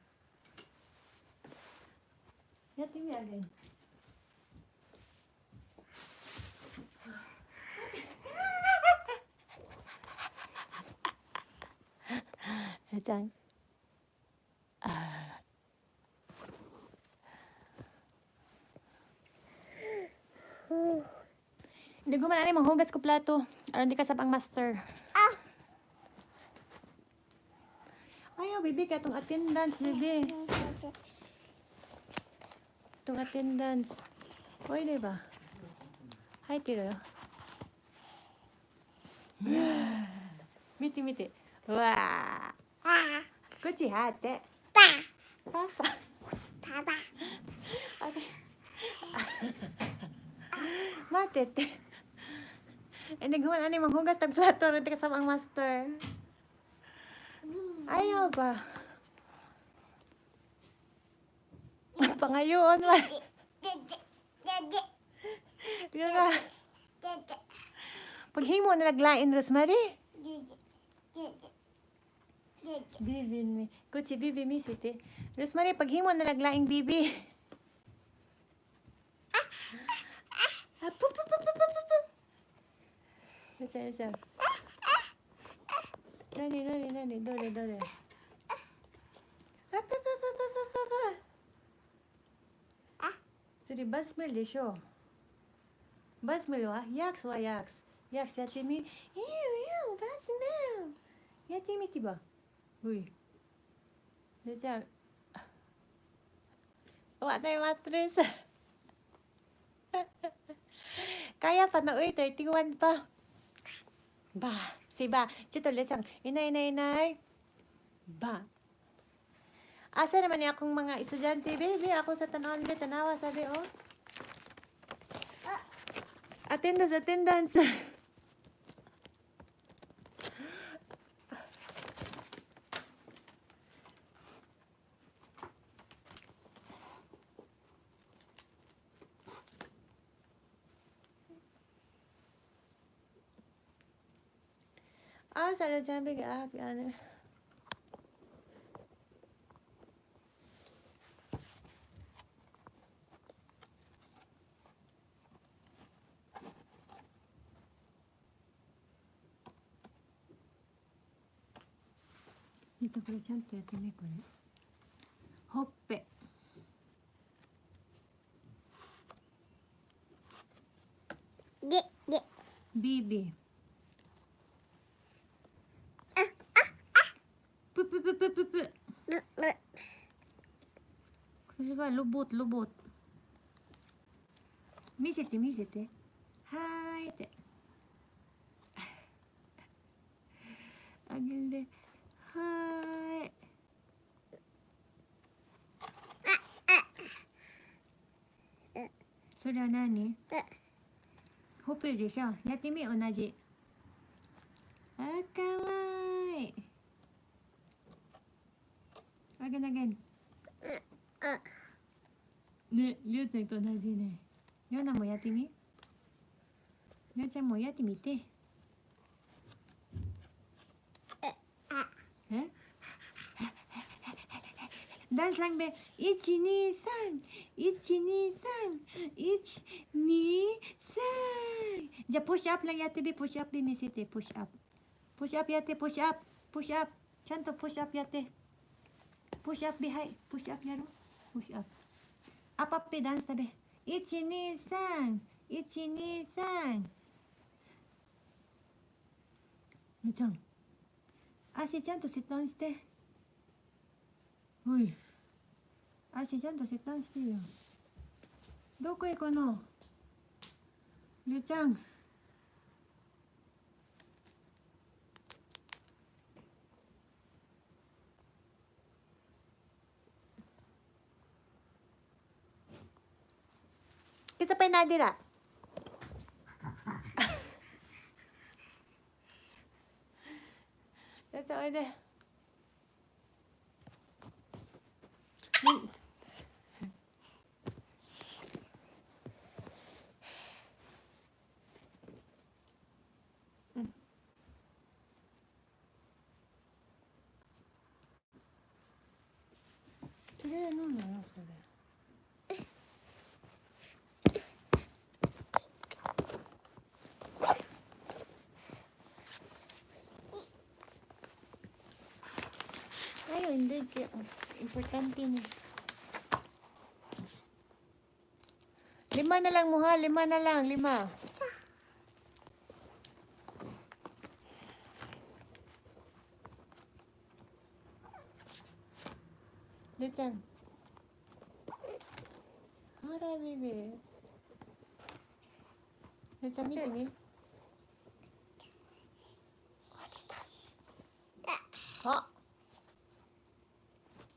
やってみ、again. ちゃん。Hindi ko man ani manghugas ko plato. Aron di ka sa pang master. あ。 Ayaw, baby, kay atong attendance, baby. Itong attendance. Oy, di ba? 入ってるよ。見て見て。うわー。あ。こっちはって。ば。パパ。パパ。あれ。待ってって。Eh, naghuman ani manghugas tag plato ron kasama ang master. Ayaw ba? Pangayoon ba? でで。でで。 Yun na. でで。 Paghimo na naglain, Rosemary. でで。でで。 Bibi mi. Kutsi, bibi mi siti. Rosemary, paghimo na naglaing bibi. Ah, pu, pu, pu, pu, pu, pu, pu. Isa, isa. Nani, nani, nani? Dole, dole. Ah, pu, pu, pu, pu, pu, pu, pu. あ。それ bad smell でしょ。bad smell はヤックスはヤックス。ヤックスやってみ。Ew, ew, bad smell. やってみてば。うい。じゃあ、Wa na yung mattress. Kaya pa na, uy, 31 pa. Ba, si ba. ちょっとりょちゃん、いないいないいない。Ba. Asa naman ni akong mga estudyante, baby? Ako sa tanawan, be, tanawa, sabi, oh. Attendance, attendance. Ah, sa りょちゃん, baby, ah, ano. 実はこれちゃんとやってね、これ。ほっぺ。でで。ビビ。ププププププ。ブブ。これはロボット、ロボット。見せて見せて。はーいって。あげる。はーい。それは何？ほっぺでしょ。やってみ、同じ。あ、かわいい。あげなげん。あ。ね、りゅうちゃんと同じね。りょうなもやってみ。りょうちゃんもやってみて。え？ダンスランベ。一二三、一二三、一二三。じゃあ、push up lang やってみ、push up で見せて、push up。push up やって、push up、push up。ちゃんと push up やって。push up で、はい、push up やろう。push up。up up ダンスだべ。一二三、一二三。みーちゃん。足ちゃんと切断して。おい。足ちゃんと切断してよ。どこ行くの？りゅうちゃん。Isa pa na dira. りゅうちゃんおいで。みうん。それ飲むのそれ。Ayaw, hindi. Importante ni. Lima na lang mo ha. Lima na lang. Lima. りゅうちゃん。ほら、ベビー。りゅうちゃん見てみ。落ちた。あ。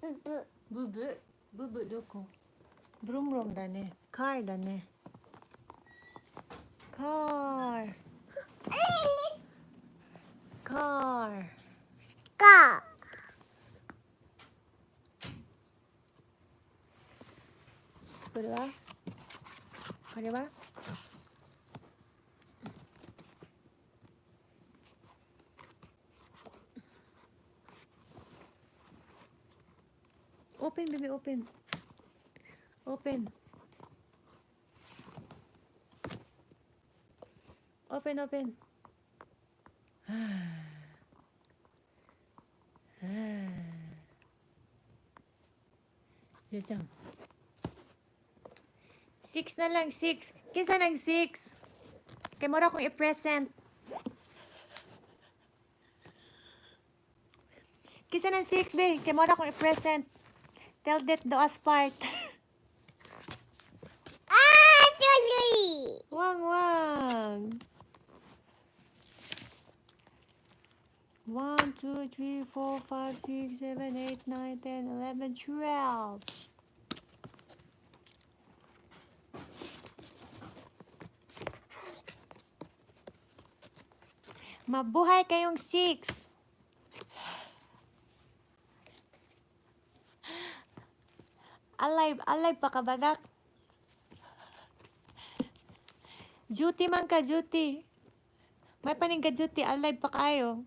ブブ。ブブブブどこ？ブルンブルンだね。カーだね。カー。カー。カ。これは？これは？ Open, baby, open. Open. Open, open. はあ。はあ。りゅうちゃん。Six na lang, six. Kinsa nang six? Kay mura akong i-present. Kinsa nang six, be? Kay mura akong i-present. Till death do us part. あー、ちょり。 Wang, wang. 1, 2, 3, 4, 5, 6, 7, 8, 9, 10, 11, 12. Mabuhay kayong six! Alive, alive pa ka ba, nak? Duty man ka, duty. May paning ka duty, alive pa kayo.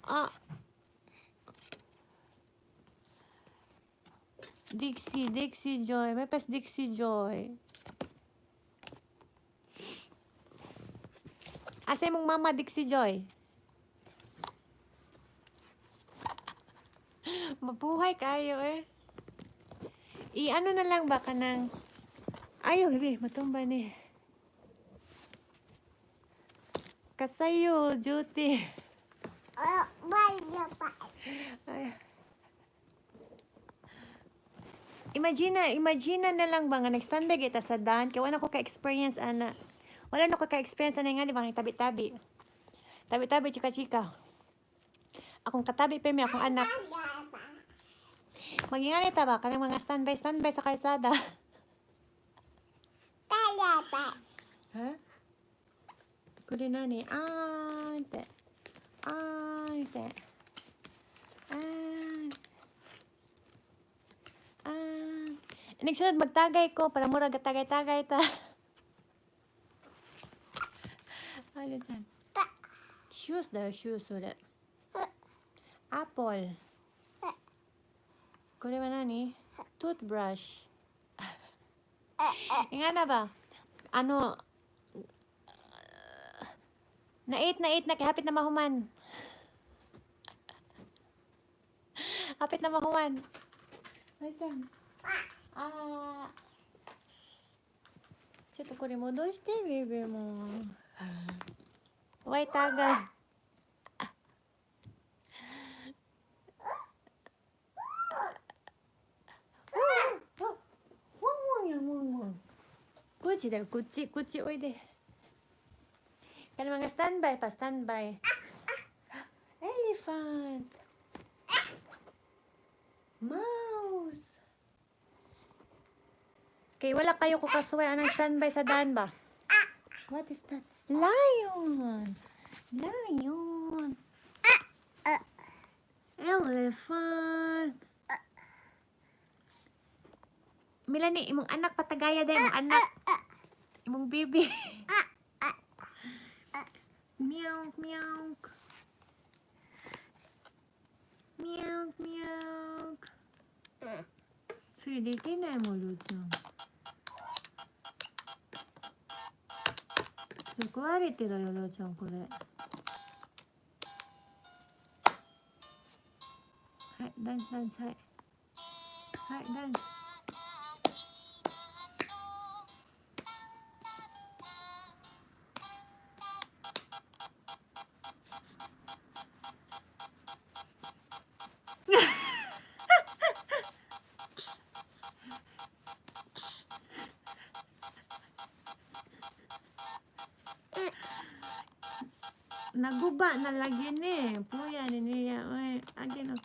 あ。 Ah. Dixie, Dixie Joy. May pas Dixie Joy. Asa imong mama, Dixie Joy? Mabuhay kayo eh. I-ano na lang ba kanang. Ayaw, bibi, matumba ni. Kasayo, duty. Oh, bye, bye. Ay. Imagine na lang ba nga nag-standby kita sa dan kay wala ko ka-experience ana. Wala na ko ka-experience ana nga di ba tabi-tabi. Tabi-tabi chika-chika. Akong katabi permi akong anak. Magingani ta ba kanang mga standby standby sa kalsada. Ha? これ何あーって。あーって。あー。あー。Nagsunod magtagay ko para murag tagay-tagay ta. Ano dyan? Shoes だよ、shoes それ。Apple. これは何 ?Toothbrush. Nga na ba? Ano, na 8 na, kay hapit na mahuman. Hapit na mahuman. Wait lang. あー。ちょっとこれ戻して、ベベも。Wait, taga. あ、ワンワンや、ワンワン。こっちだよ、こっち、こっち、おいで。Kaya mga standby pa, standby. Elephant. Mouse. Kay wala kayo ko kasuway anang standby sa daan ba? What is that? Lion. Lion. Elephant. Melanie, imong anak patagaya din, imong anak. Imong baby. Meow, meow. Meow, meow. それできないもん、りょうちゃん。それ壊れてるよ、りょうちゃん、これ。はい、ダンス、ダンス、はい。はい、ダンス。Naguba na lagi ni. Puya ni niya. Uy, again oh.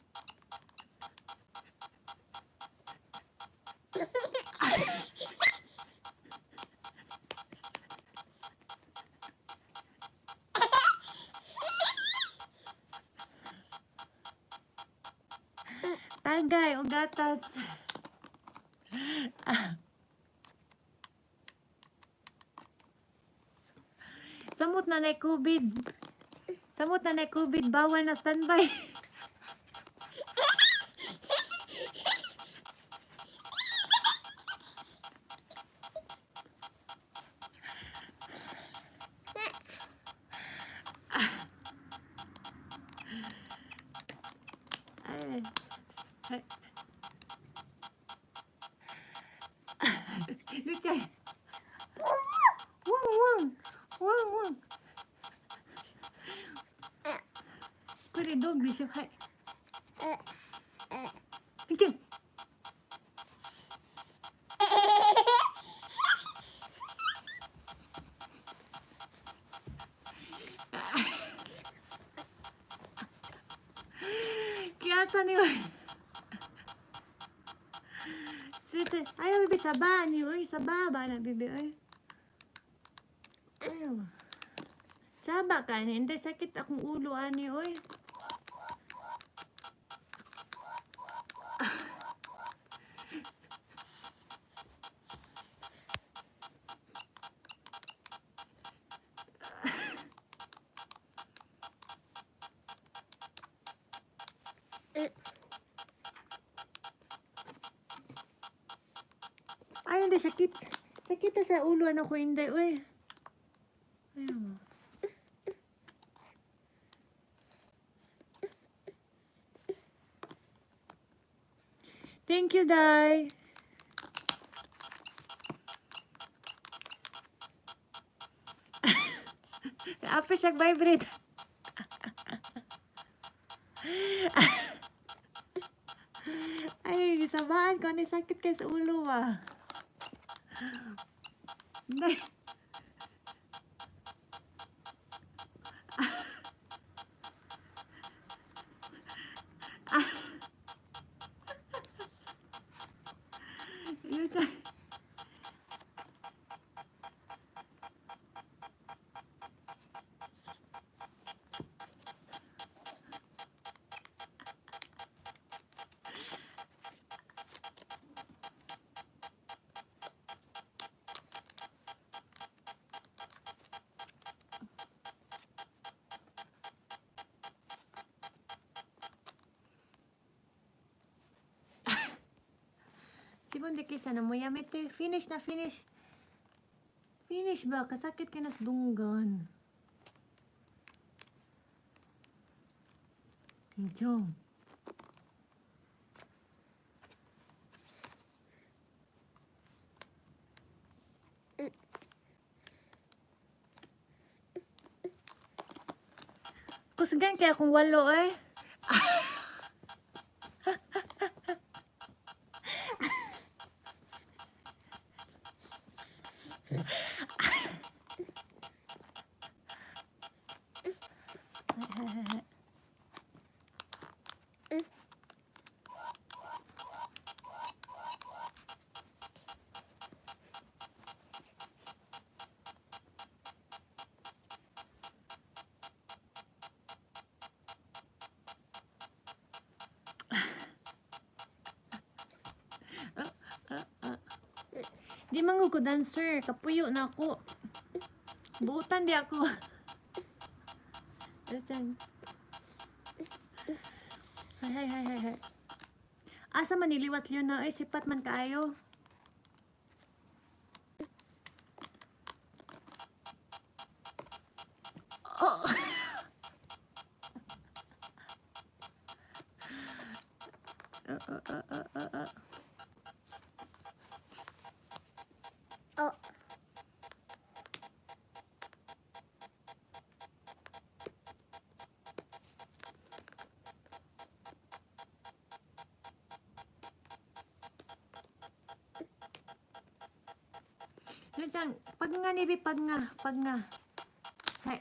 Tagay o gatas. Samot na na COVID. Samot na na COVID, bawal na standby. Ay. Ay. ルちゃん。ワンワン。ワンワン。これ dog でしょ。はい。見て。Kiyata ni Sweet. Ayaw, bibi, saba ni. Uy, saba ba na, bibi? Ay. Ayaw. Saba ka ni. Hindi, sakit akong ulo, ani, uy. Ay, hindi, sakit. Sakit na sa ulo, ano ko, hindi, uy. Ayaw mo. Thank you, Day. Apil siya vibrate. Ay, gisabaan ko. Ano sakit kay sa ulo ba? Day. Yun siya. 自分で消したのもうやめて。Finish na, finish. Finish ba? Kasakit ka na sa dunggan. Chong. Kusgan kaya kung walo eh. Di man ko dancer, kapuyo na ako. Buutan di ako. Listen. Hay hay hay hay hay. Asa man niliwat yun na ay sipat man kaayo. Oh. Oh. Yun siyang, pag nga ni Bi, pag nga, pag nga. Hay.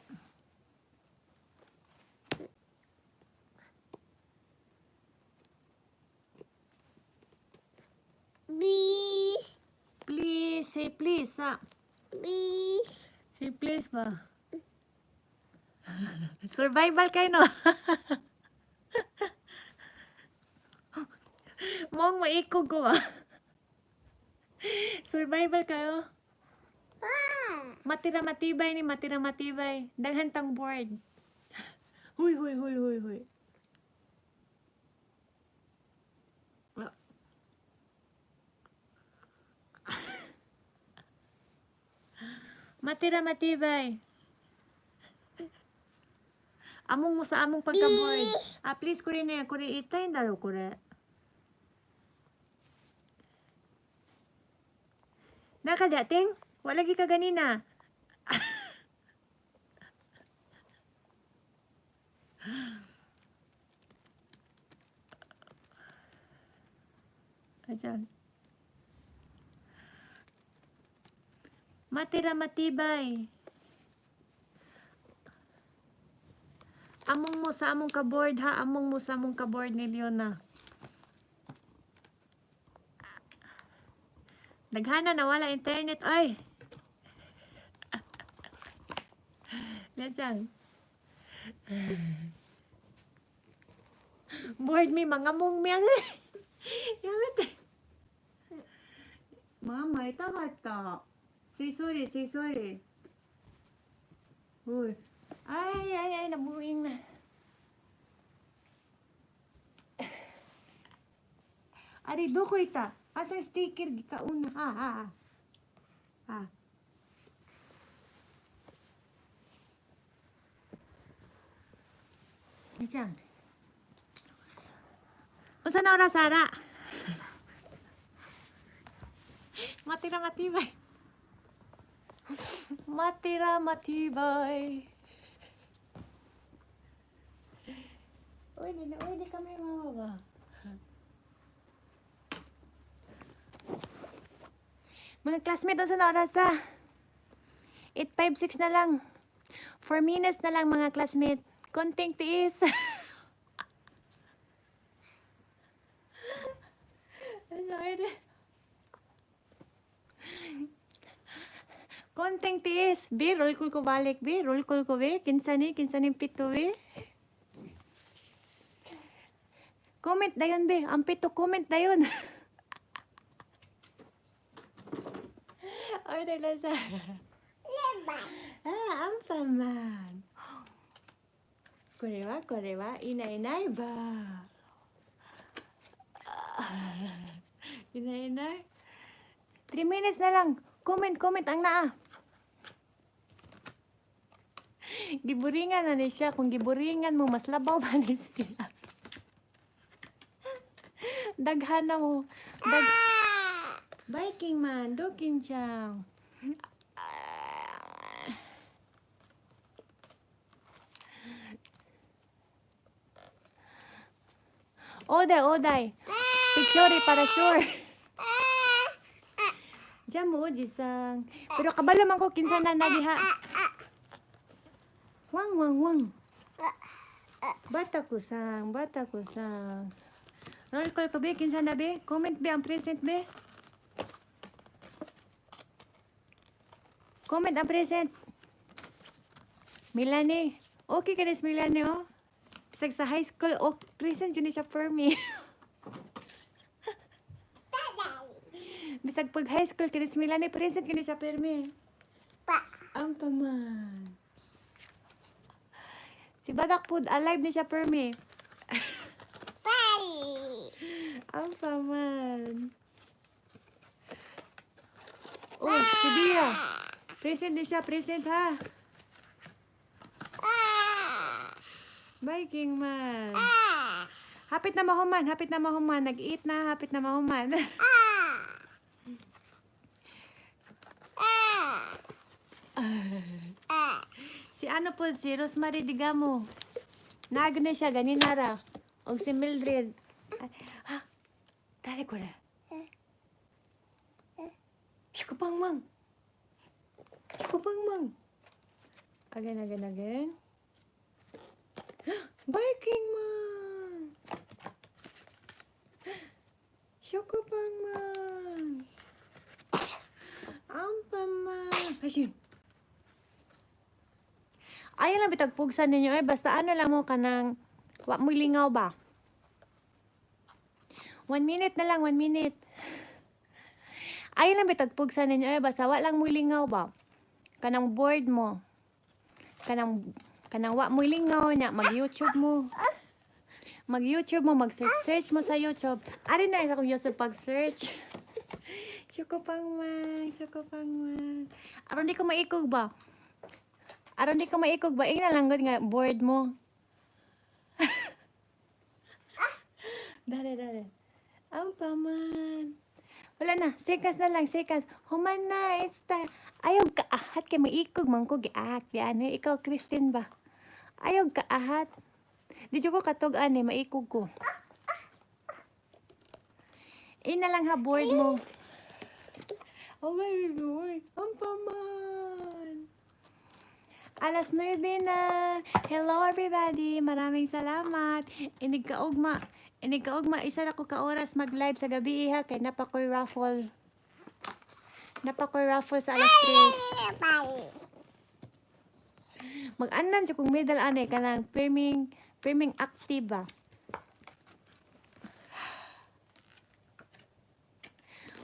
B. Please, say please, ah. B. Say please ba? Survival kayo, no? Mong maikog ko ba? Survival kayo? Ah. Matira matibay ni matira matibay. Daghan tang board. Huy, huy, huy, huy, huy. Ah. Matira matibay. Among mo sa among pagka-board. Ah, please, これね、これ痛いんだろ、これ。Nakadating? Wala gi ka ganina. Ayan. Matira matibay. Among mo sa among kaboard ha, among mo sa among kaboard ni Leona. Naghana na wala internet ay. Lechang. Board mi mga mong mi ang. やめて。ママ痛かった。Say sorry, say sorry. Uy. Ay, ay, ay, nabuing na. Ari, do ko ita. Asa sticker gikauna. Ha, ha, ha. Ha. Isang. Unsa na oras, Sara? Matira matibay. Matira matibay. Uy, di na, uy, di kami mama ba? Mga classmate, unsa na oras ah? 8:56 na lang. 4 minutes na lang, mga classmate. Konting tiis. Ano, ayun. Konting tiis. Bi, roll call ko balik, bi. Roll call ko, bi. Kinsa ni? Kinsa ni pito, bi? Comment dayon, bi. Ang pito, comment dayon. Ay, dahil sa. Ah, アンパンマン。これはこれはいないいないば。いないいない。3 minutes na lang. Comment, comment ang naa. Giburingan na ni siya. Kung giburingan mo, mas labaw pa ni siya. Daghan na mo. Viking man, dokin siya. Ah. Oday, oday. Picture para sure. Diyan mo, Jisang. Pero kabalo man ko kinsa na na diha. Wang, wang, wang. Bata ko sang, bata ko sang. Roll call ko be, kinsa na be? Comment be ang present be. Comment ang present. Milani. Okay ka rin, Milani, oh. Bisag sa high school, oh, present yun siya for me. Bisag pag high school, kini si Milani, present yun siya for me. Ang paman. Si Badak po, alive ni siya for me. Ang paman. Oh, si Bia. Present din siya, present ha. Viking man. Hapit na mahuman, hapit na mahuman. Nag-eat na, hapit na mahuman. Si ano po, si Rosemary Digamo. Naag na siya, ganina ra. Og si Mildred. Ay, ha? 誰これ食パンマン食パンマン。 Again, again, again. Viking man! 食パンマンアンパンマン Ay, ayaw lang bitag pugsan ninyo eh. Basta ano lang mo kanang wa mo lingaw ba? 1 minute na lang, 1 minute. Ayaw lang bitag pugsan ninyo eh. Basta wa lang mo lingaw ba? Kanang bored mo. Kanang wa mo lingaw nya mag-YouTube mo. Mag-YouTube mo, mag-search search mo sa YouTube. Ari na sa akong YouTube pag-search. Chocopangman, Chocopangman. Aron di ko maikog ba? Aron di ko maikog ba? Ingna lang gud nga bored mo. Dale, dale. Ang paman. Wala na, seconds na lang, seconds. Human na, it's time. Ayaw kaahat kay maikog man ko giahat yan. Eh. Ikaw, Christine ba? Ayaw kaahat. Di jud ko katug-an eh, maikog ko. Ina lang ha, bored mo. Oh my God, ang paman. Alas 9 na. Hello, everybody. Maraming salamat. Inig kaugma. Inig kaugma. Isa na ko ka oras mag-live sa gabi ha. Kay naa pa ko'y raffle. Naa pa ko'y raffle sa alas 3. Mag-anan siya kung medal ane kanang perming perming active ba.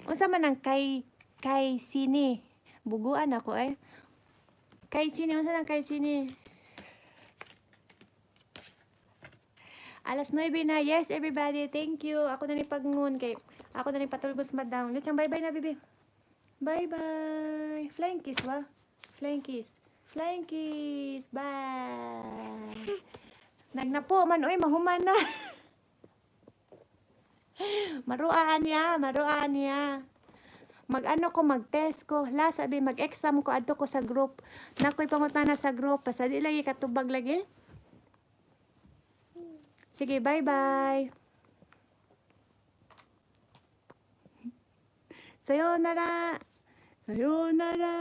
Unsa man ang kay sini? Buguan ako eh. Kay sini, unsa nang kay sini? Alas 9 na. Yes, everybody. Thank you. Ako na ni pagngon kay ako na ni patulgos, madam. Lechang, bye-bye na, bibi. Bye-bye. Flying kiss ba? Flying kiss. Flying kiss. Bye. Nagnapo man oy, mahuman na. Maruaan niya, maruaan niya. Mag-ano ko, mag-test ko. La, sabi, mag-exam ko. Adto ko sa group. Nakoy pangutana sa group. Basta di lagi katubag lagi. Sige, bye-bye. Sayonara. Sayonara.